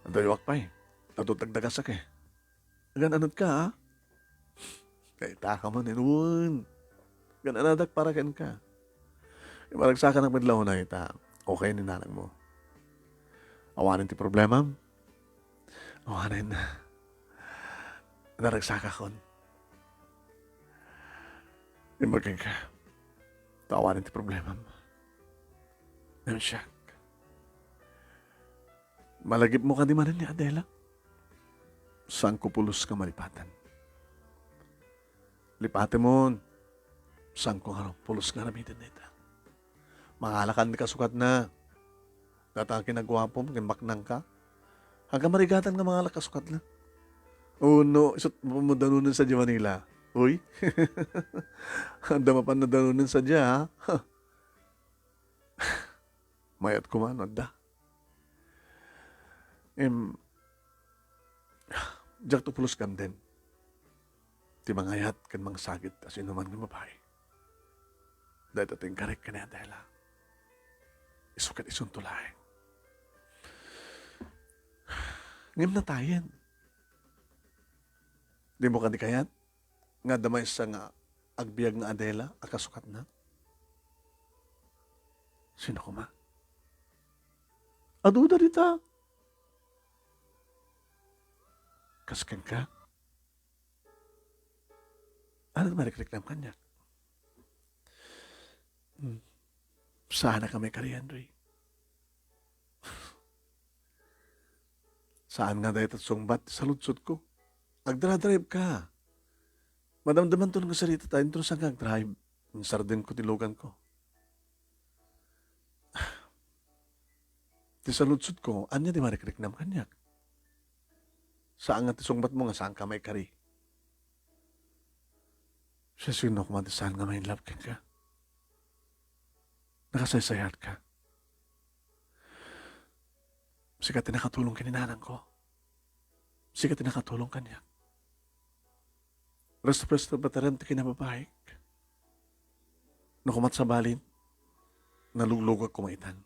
Adda yuak pay. Adu ti agdagasakon. Agan-anadak, a? Dayta ka man, wen. Agan-anadak para kenka. Maragsakanak met la unay ta okay ni nanangmo. Awanen ti problemam? Awanen. Naragsakakon. Imbag kenka. Ta awanen ti problemam. Ngem siak. Malagipmo kadi manen ni Adela? Saanko pulos nga malipaten. Lipatemon. Saanko nga pulos nga aramiden dayta. Mangalakan ti kasukatna. Dayta nga kinaguapom ken baknangka. Agka marigatan nga mangala kasukatna. O no, isu't mapan danonen sadiay Manila. Uy. Adda mapan danonen sadiay, ha? Mayat koma no adda. Em, diakto pulos gamden ti mangayat ken mangsagit a sinuman nga babai. Dayta ti inkarek ken ni Adela. Isu ket isunto laeng. Ngem natayen. Dimo kadi kayat nga adda maysa nga agbiag nga Adela a kasukatna? Sino koma? Aduda dita. Kas kenka? Ania ti marikriknam kaniak? Hmm. Saanak a maikari, Henry. Saan nga dayta sungbat ti saludsodko. Agdra-drive ka. Madamdamanto nga sarita ta inton saan nga agdrive. Insardengko ti luganko. Ti saludsodko, ania ti marikriknam kaniak? Saan nga ti sungbatmo nga saanka maikari? Siasino koma ti saan nga ma-in love kenka? Nakasaysayaatka. Sika ti nakatulong ken ni nanangko. Sika ti nakatulong kaniak. Rest of rest of veteran ti kinababaik. No koma ti sabali, naluglugak koma itan.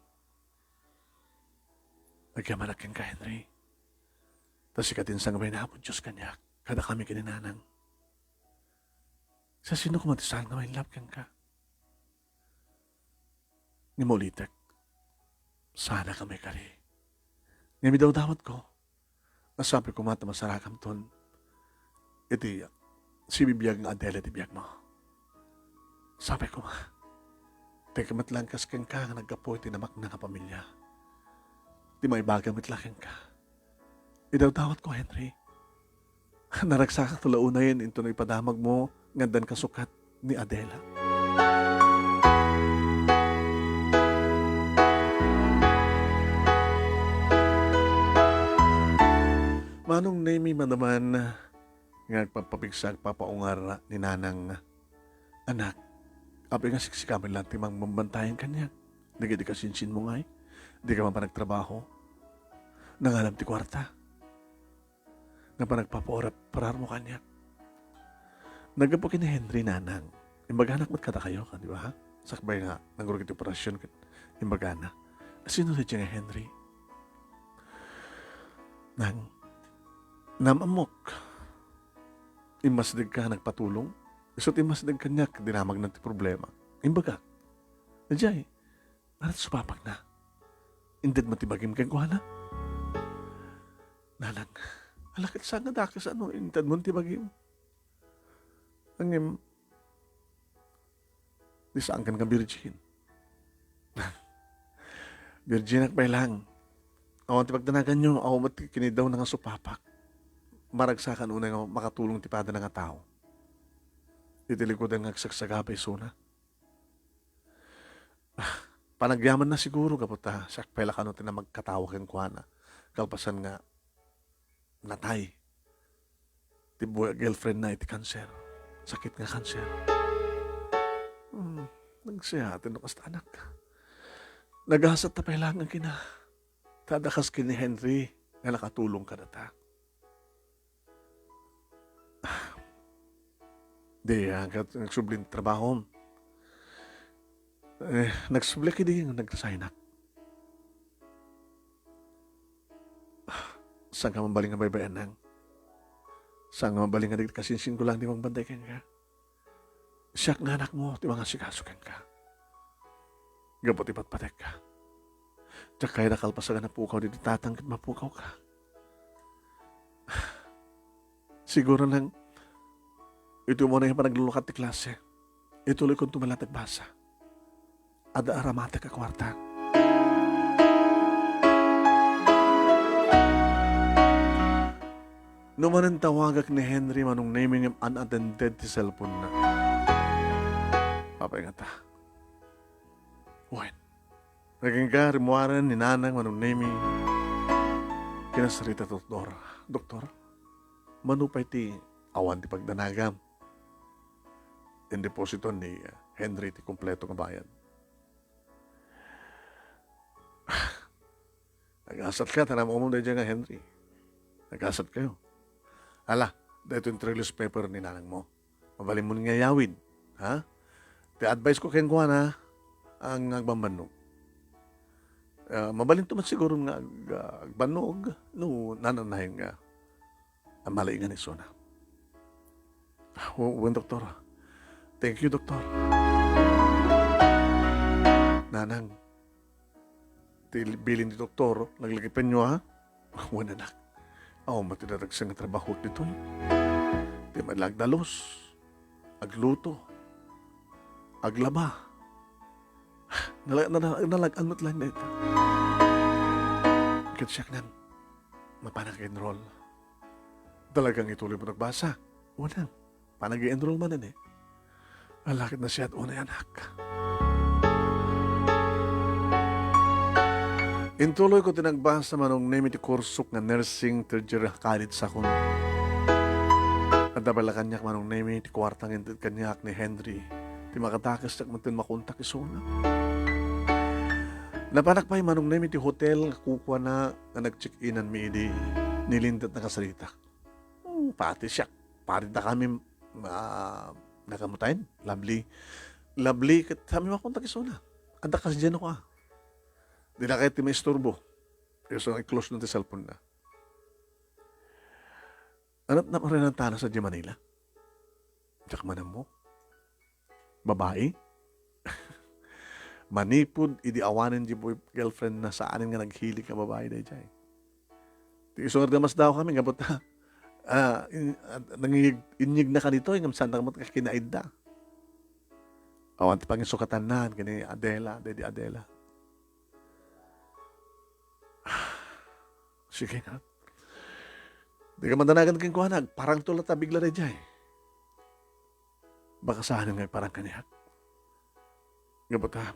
Agyamanak kenka, Henry. Ta sika ti insangbaen ni Apo Dios kaniak, kadakami ken ni nanang. Siasino koma ti saan nga ma-in love kenka? Ngem ulitek, saanaka maikari. Ngem idawdawatko, nga sapay koma ta masarakamton iti sibibiag nga Adela ti biagmo. Sapay koma, dayta met laeng kas kenka nga naggapu iti namakna nga pamilia. Ti maibagam met la kenka. Idawdawatko, Henry. Naragsakak la unayen intono ipadamagmo nga addan kasukat ni Adela. Manong Nemi, manaman nga agpapapigsa, agpapaungar ni Nanang. Anak, apay nga siksikam met laeng ti mangbambantayan kaniak? Dagiti kasinsinmo ngay, dika man panagtrabaho. Nangalam ti kuarta nga panagpapaurap-urarmo kaniak. Naggapu ken ni Henry, Nanang. Imbaganak met kadakayo, di ba? Sakbay nga nangrugi ti operasyon ket imbagana. Sino daydiay nga Henry? Nang, naam-ammok. Immasdegka, nagpatulong. Isu ti immasdeg kaniak, dinamagna ti problema. Imbagak. Daydiay, ania ti supapakna? Inted met ti bagim kenkuana? Nanang, ala ket saan nga dakes no intedmon ti bagim. Ngem, di saan ken nga virgin. Virginak pay laeng. Awan ti pagdanaganyo, awan met ti kinidawna nga supapak. Maragsakan unay nga makatulong ti padana nga tao. Iti likudan nga agsagsagaba isuna. Ah, panagyamanna siguro gapu ta siak pay la kano ti namagkatawa kenkuana. Kalpasan nga natay ti boy-, girlfriendna iti kanser. Sakit nga kanser. Hmm, nagsiaten no kasta, anak. Nagasatta pay laeng kina. Ta adda kas ken ni Henry nga nakatulong kadata. Di, ah, kat-, nagsubli ti trabahom. Eh, nagsubli ket di nga nagresignak. Saan ka mabalin nga baybay-annak? Saan ka mabalin nga dagiti kasinsinko laeng ti mangbantay kenka? Siak nga anakmo ti mangasikaso kenka. Gapu ti patpatekka. Diak kayat a kalpasan nga napukaw ditoy tatang ket mapukawka. Siguro nang iti umuna nga panaglulukat ti klase, ituloykonto met laeng ti agbasa. Adda aramatek a kuarta. No manen tawagak ni Henry, Manong Nemy, ngem unattended ti cellphone-na. Apay ngata? Wen, nagingga rimmuaren ni Nanang, Manong Nemy. Kinasarita ti doktor. Doktor, mano pay ti awan ti pagdanagam? Indeposito ni Henry ti kompleto nga bayad. Nagasatka, ta naam-amom daydiay nga Henry. Nagasatkayo. Ala, daytoy ti newspaper ni nanangmo. Mabalinmo nga iyawid, ha? Ti advice ko kenkuana, nga agbambannog. Ah, mabalinto met siguro nga ag-, agbannog, no, nananayon nga. Amalaingan isuna. W-, wen, doktor. Thank you, doktor. Nanang, ti bilin ti doktor, laglagipenyo, ha? Wen, anak. Awan met ti daragsak nga trabaho ditoy. Ti man la agdalus, agluto, aglaba. Nala-, nala-, nalag-an met laeng dayta. Ket siak, Nang, mapanak enroll. Talagang ituloy mo nagbasa? Wen, Nang, panag-enroll manen, eh. Ala ket nasayaat unay, anak. Intuloy ko ti nagbasa, Manong Nemy, ti kursok nga nursing, third year college sakon. Adda pay la kaniak, Manong Nemy, ti kuarta nga inted kaniak ni Henry. Ti makadakestak metten makontak isuna. Napanak pay, Manong Nemy, ti hotel nga kukuana nga nag-check-inanmi idi nilintedna kasaritak. Hmm, pati siak, pari dakami, ah, nakamutayen, Lovely. Lovely, ket saan mi makontak isuna? Adda kasidiay no ka. Dina kayat ti maisturbo. Isu nga i-close na ti cellphone-na. Ania ti naparinantana sadiay Manila? Diak man ammo. Babai? Manipud idi awanen di boy-, girlfriend-na, saanen nga naghilig nga babai daydiay. Ti isu nga adda masdaaw kami, gapu ta Ah, in-, ah, nangig-, inyegna ka ditoy, ngem saanka met nga kinaidda. Awan ti panginsukatanna ken ni Adela, Daddy Adela. Sige nga. Dika madanagan kenkuana, agparangto latta bigla daydiay. Baka saanen nga agparang kaniak. Gapu ta,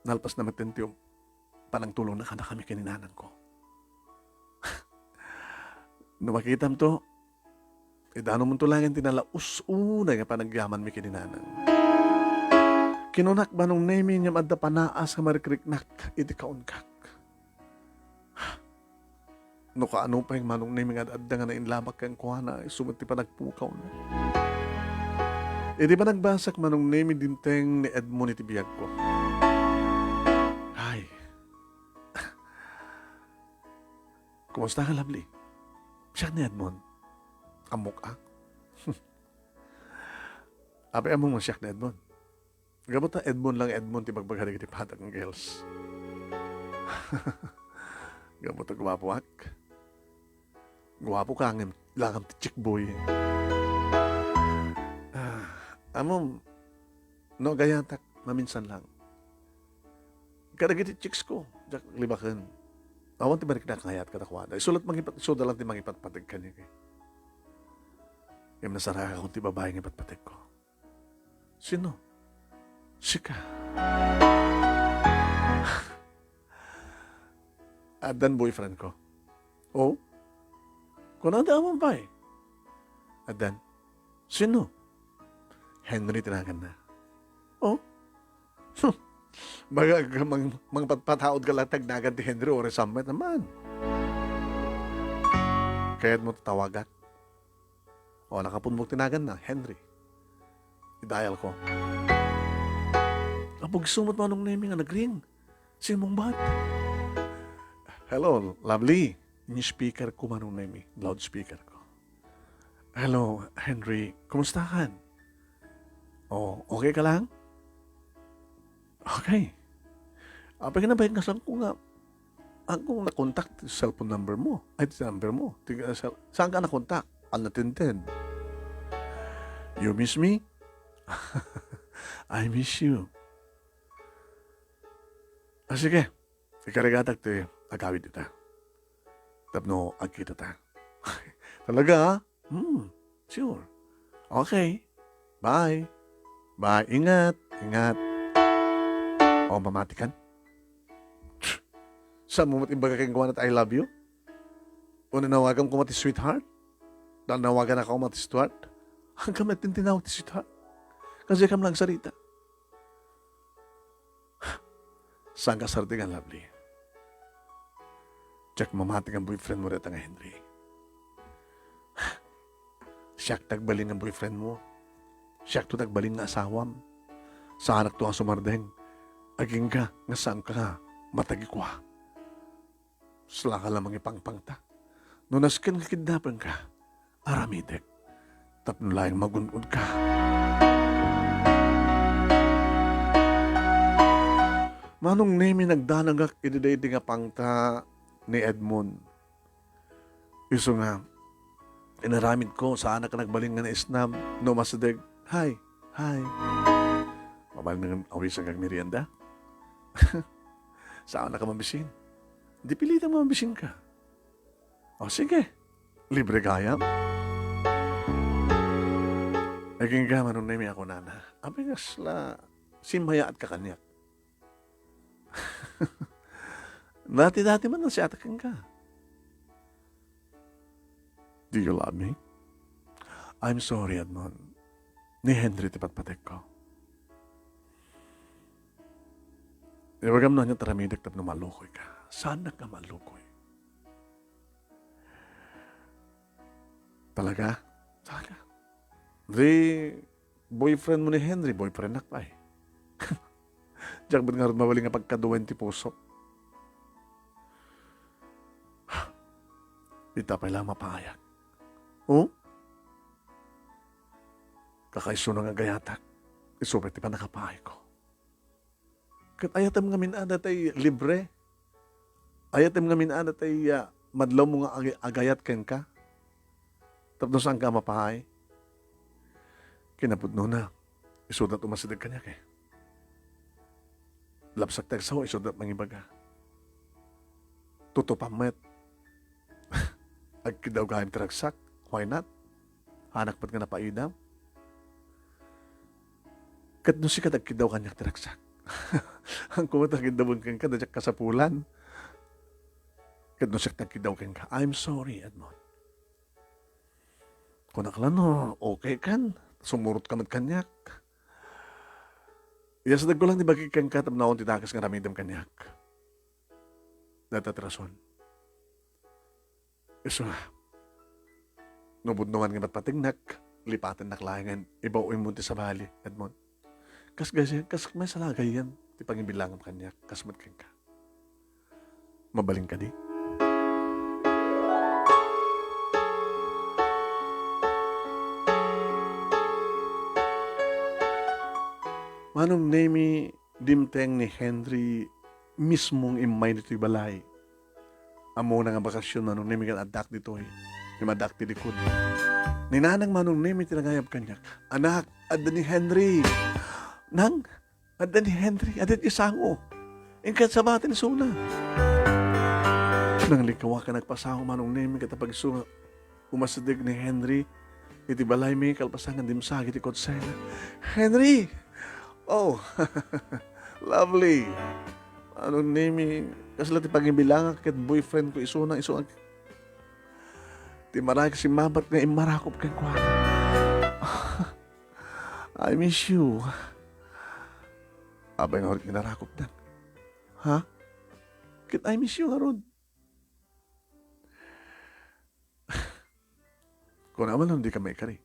nalpas na met ti panangtulongna kadakami ken ni nanangko. No makitamto, idanumonto laeng ti nalaus unay nga panagyamanmi ken ni nanang. Kinunak, Manong Nemi, ngem adda panaas nga marikriknak iti kaunkak. No kaano pay, Manong Nemi, nga adda nga nainlabak kenkuana, isu met ti panagpukawna. Idi panagbasak, Manong Nemi, dimteng ni Edmond iti biagko. Ay. Kumusta ka, Lovely? Siak ni Edmond. Ammok, a? Apay ammom nga siak ni Edmond? Gapu ta Edmond lang Edmond ti bagbaga dagiti padang girls. Gapu ta guapoak. Guapo ka ngem langam ti chick boy. Ah, ammom, no agayatak, maminsan lang. Kadagiti chicks ko, diak libaken. Awan ti mariknak nga ayat kadakuada. Isu la't mangipat-, isuda lang ti mangipatpateg kaniak. Ngem nasarakan ti babai nga ipatpategko. Sino? Sika. Addan boyfriend ko. Oh? Kunada awan pay. Addan. Sino? Henry ti naganna. Oh? Baga mang-, mangpatpataod ka lang ti agnagan ti Henry, o resammet naman. Kayatmo tatawagak? O, nakapunbok ti naganna, Henry. Idayal ko. Apog, isu met Manong Nemi nga nagring. Simmungbat. Hello, Lovely. Ni speaker ko, Manong Nemi. Loudspeaker ko. Hello, Henry. Kumusta kan? O, okay ka lang? Okay. Apay nga nabayan ka saan ko nga, saan ko nakontak ti cellphone number mo? Ay, ti number mo. Ti, uh, cell-, saan ka nakontak? Unattended. You miss me? I miss you. Ah, sige. Ikarigatak ti agawid ita. Tapno agkita ta. Talaga, ha? Hmm, sure. Okay. Bye. Bye. Ingat. Ingat. O, mamati kan? Saan mo met imbaga kenkuana ti I love you? O nanawagam koma ti sweetheart? Nanawagan ako koma ti sweetheart? Hanggang met tintinawag ti sweetheart? Kasi kam lang sarita. Saan ka sartingan, Lovely? Diak mamati nga boyfriend mo dayta nga Henry. Siak ti agbalin nga boyfriend mo. Siak to ti agbalin nga asawam. Saanak to nga sumardeng. Agingga nga saan ka nga matagikua. Sala ka la mangipangpangta. No nasken nga kidnapenka, aramidek tapno laeng magun-od ka. Manong Nemi, nagdanagak idi daydi nga pangta ni Edmond. Isu nga, inaramid ko, saanak nagbalin nga naisnam, no masdeg, "Hi, hi." Mabalin nga awisan kag merienda? Saan ka mabisin? Di pilitan mo mabisin ka. O, sige. Libre gayam. Naging gaman, Manong Nemi, ako nana. Abi, kasla, simmayaat ka kaniak. Dati-dati man nasiatak kenka. Do you love me? I'm sorry, Edmond. Ni Henry ti patpatekko. Ibagam no ania ti aramidek tapno malukoy ka. Saanak nga malukoy. Talaga? Talaga? Di, boyfriend mo ni Henry, boyfriend nak pay. Diak met ngarud mabalin nga pagkaduaen ti puso. Ita pay la mapaayak. Oh? Kakaisuna nga agayatak, isu pay ti pannakapaayko. Ket ayatem ngamin a datay libre? Ayatem ngamin a datay, ah, madlawmo nga agi-, agayat kenka? Tapno saanka a mapaay. Kinapudnona, isuda umasideg kaniak, eh. Lapsak ti agsao, isuda mangibaga. Tutupam met. Agkiddaw gayam ti ragsak. Why not? Anak met nga napaidam. Ket no sika ti agkiddaw kaniak ti ragsak. Haanko met a kiddawen kenka, diak kasapulan. Ket no siak ti agkiddaw kenka, I'm sorry, Edmond. Kunak la no, okay kan, sumurotka met kaniak. Iyasidegko lang ti bagik kenka tapno awan ti dakes nga aramidem kaniak. Dayta ti rason. Isu, no budnongan nga matpategnak, lipatennak laengen ibaw-im ti sabali, Edmond. Kas gayam, kas maysa la gayam ti pangibilangam kaniak, kas met kenka. Mabalin kadi? Manong Nemi, dimteng ni Henry mismo nga immay ditoy balay. Ammona nga bakasyon, Manong Nemi, ket addak ditoy. Ngem addak ti likod. Ni Nanang, Manong Nemi, ti nangayab kaniak. Anak, adda ni Henry. Nang, adda ni Henry, adda ti sango. Inka sabati ni Suna. Nanglikaw ken nagpasango, Manong Nemi, ket apagsunga. Umasideg ni Henry iti balaymi kalpasan nga dimsagi ti kutsena. Henry! Oh, lovely. Manong Nemi, kasla ti pangibilangak ket boyfriend ko isuna, isu ti maray simmabat nga immarakop kenkuana. I miss you. Apay nga inarakopdan? Ha? Ket I miss you ngarud. Kunam, dika maikari.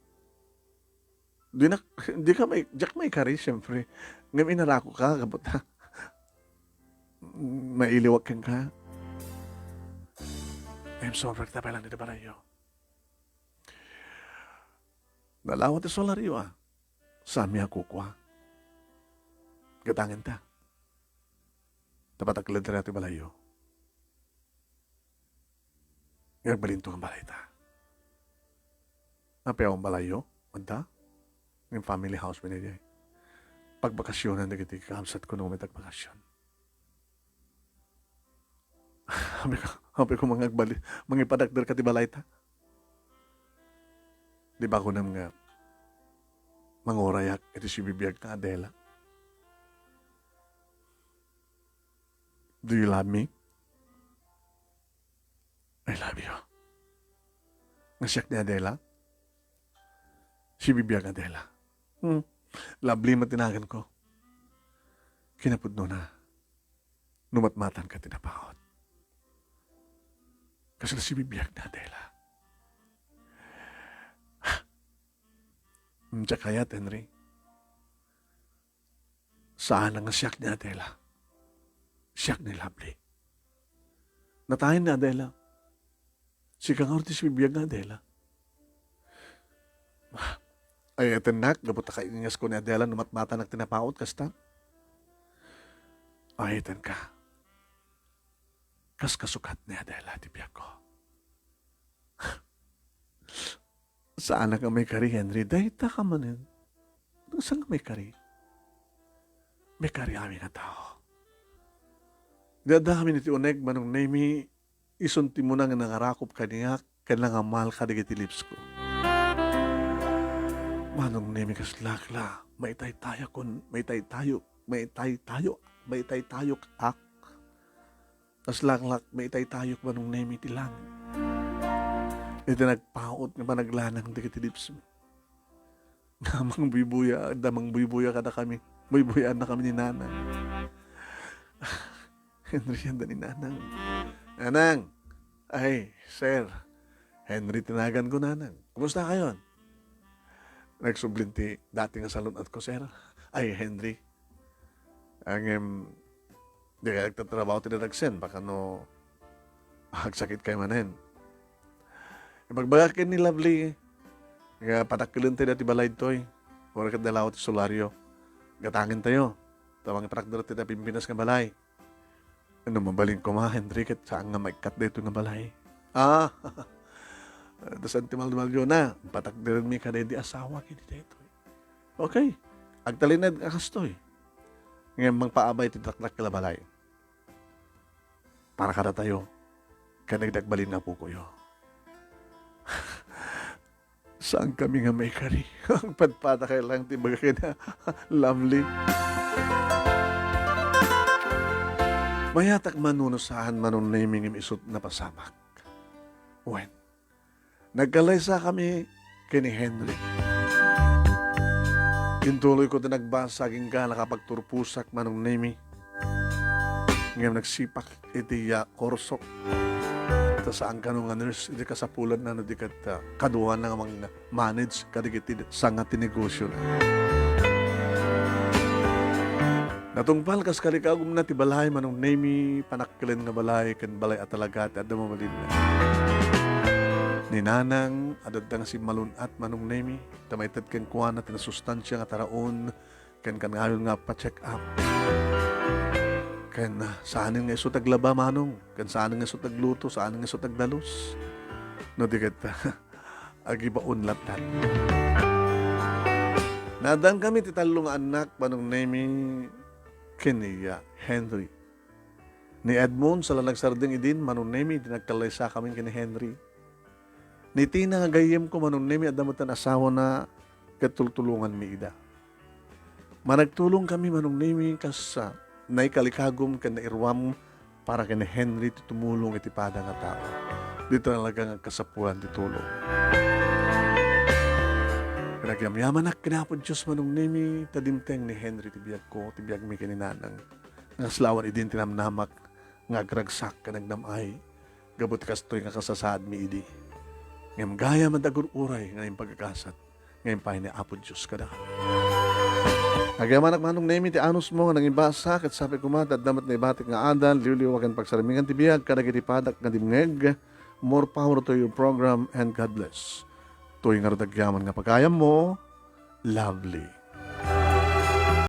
Dinak, dika mai-, diak maikari, siyempre. Ngem inarakoka, gapu ta mailiwak kenka. Ngem sobra ta pay lang ditoy balayyo. Nalawa ti solaryo, a. Saanmi a kukua. Gatangenta. Ta patakkelenta daytoy balayyo. Nga agbalinto nga balayta. Apay, awan balayyo? Adda? Nga family house mi daydiay. Pagbakasionan dagiti kakabsatko no met agbakasyon. Apay ko, apay ko mangagbali-, mangipadakder ka ti balayta. Di ba kunam nga manguray ak iti sibibiag nga Adela? Do you love me? I love you. Nga siak ni Adela? Sibibiag nga Adela. Hmm. Lovely met ti naganko. Kinapudnona, no matmatanka ti napaut. Kasla sibibiag ni Adela. Diak kayat, Henry. Saan nga siak ni Adela. Siak ni Lovely. Natayen ni Adela. Sika ngarud ti sibibiag nga Adela. Ay-ayatennak, gapu ta kaingasko ni Adela no matmatanak ti napaut, kasta? Ay-ayatenka. Kas kasukat ni Adela ti biagko. Saanak nga maikari, Henry. Dayta ka manen. Saan nga maikari? Maikari amin a tao. Di adda amin iti uneg, Manong Nemi, isun ti umuna nga nangarakop kaniak, ken nangamahal kadagiti lipsko. Manong Nemi, kaslak la, maitaytayakon, maitaytayo, maitaytayo, maitaytayok ak. Kaslak la, maitaytayok, Manong Nemi, ti langit. Iti nagpaut nga panaglanang dagiti lipsmi. Nga mangbuybuya, adda mangbuybuya kadakami. Buybuyaannakami ni Nanang. Henry, adda ni Nanang. Nanang! Ay, sir. Henry ti naganko, Nanang. Kumusta kayon? Nagsublin ti dati nga salun-atko, sir. Ay, Henry. Ngem, di kay agtatrabaho ti dadagsen, baka no agsakit kay manen. Ibagbagak ken ni Lovely nga patakkelentayo daytoy balay ditoy. Uray ket dalawa ti solaryo. Gatangentayo. Ta mangipatakder ti Pilipinas nga balay. No mabalin koma, Henry, ket saan nga maikkat daytoy nga balay. Ah, Ita santimalmalyo na, patakderenmi kadaydi asawa ket daytoy. Okay, agtalinaed a kastoy. Ngem mangpaabay ti dakdakkel a balay para kadatayo, ken dagiti agbalin nga apokoyo. Saankami nga maikari. Agpadpadakay lang ti baga ken Lovely. Mayatak man no saan, Manong Nemy, ngem isut' napasamak. Wen, nagkallaysakami ken ni Henry. Intuloyko ti nagbasa agingga nakapagturposak, Manong Nemy. Ngem nagsipak iti, ah, kursok. Ta saan kano nga nurse iti kasapulanna no di ket, ah, kaduana nga mang-manage kadagiti sanga ti negosiona. Natungpal kas kalikagumna ti balay, Manong Nemy, panakkilen nga balay ken balay a talaga ti adda mabalinna. Ni Nanang, adda nga simmalun-at, Manong Nemy, ta maited kenkuana ti nasustansia nga taraon ken kanayon nga pa-check up. Ken, ah, saanen nga isu ti aglaba, Manong, ken saanen nga isu ti agluto, saanen nga isu ti agdalus. No di ket, agibaon latta. Naaddankami ti tallo nga annak, Manong Nemy, ken ni, ah, Henry. Ni Edmond, saan la nagsardeng idin, Manong Nemy, idi nagkallaysakamin ken ni Henry. Ni Tina nga gayyemko, Manong Nemy, adda metten asawana ket tultulonganmi ida. Managtulongkami, Manong Nemy, kas, ah, naikalikagum ken nairuam para ken ni Henry ti tumulong iti pada nga tao. Di talaga nga kasapulan ti tulong. Pinagyamyamanak ken Apo Dios, Manong Nemy, ta dimteng ni Henry ti biagko, ti biagmi ken ni Nanang. Nga kas la awan idin ti namnamak nga agragsak ken agdam-ay gapu ti kastoy nga kasasaadmi idi. Ngem gayam a dagur-uray nga impagagasat nga impay ni Apo Dios kadakami. Agyamanak, Manong Nemy, ti anusmo nga nangibasa, ket sapay koma ta adda met naibatik nga adal, liwliwa ken pagsarmingan ti biag kadagiti padak nga dimngeg. More power to your program and God bless. Toy ngarud agyaman nga pagayammo, Lovely.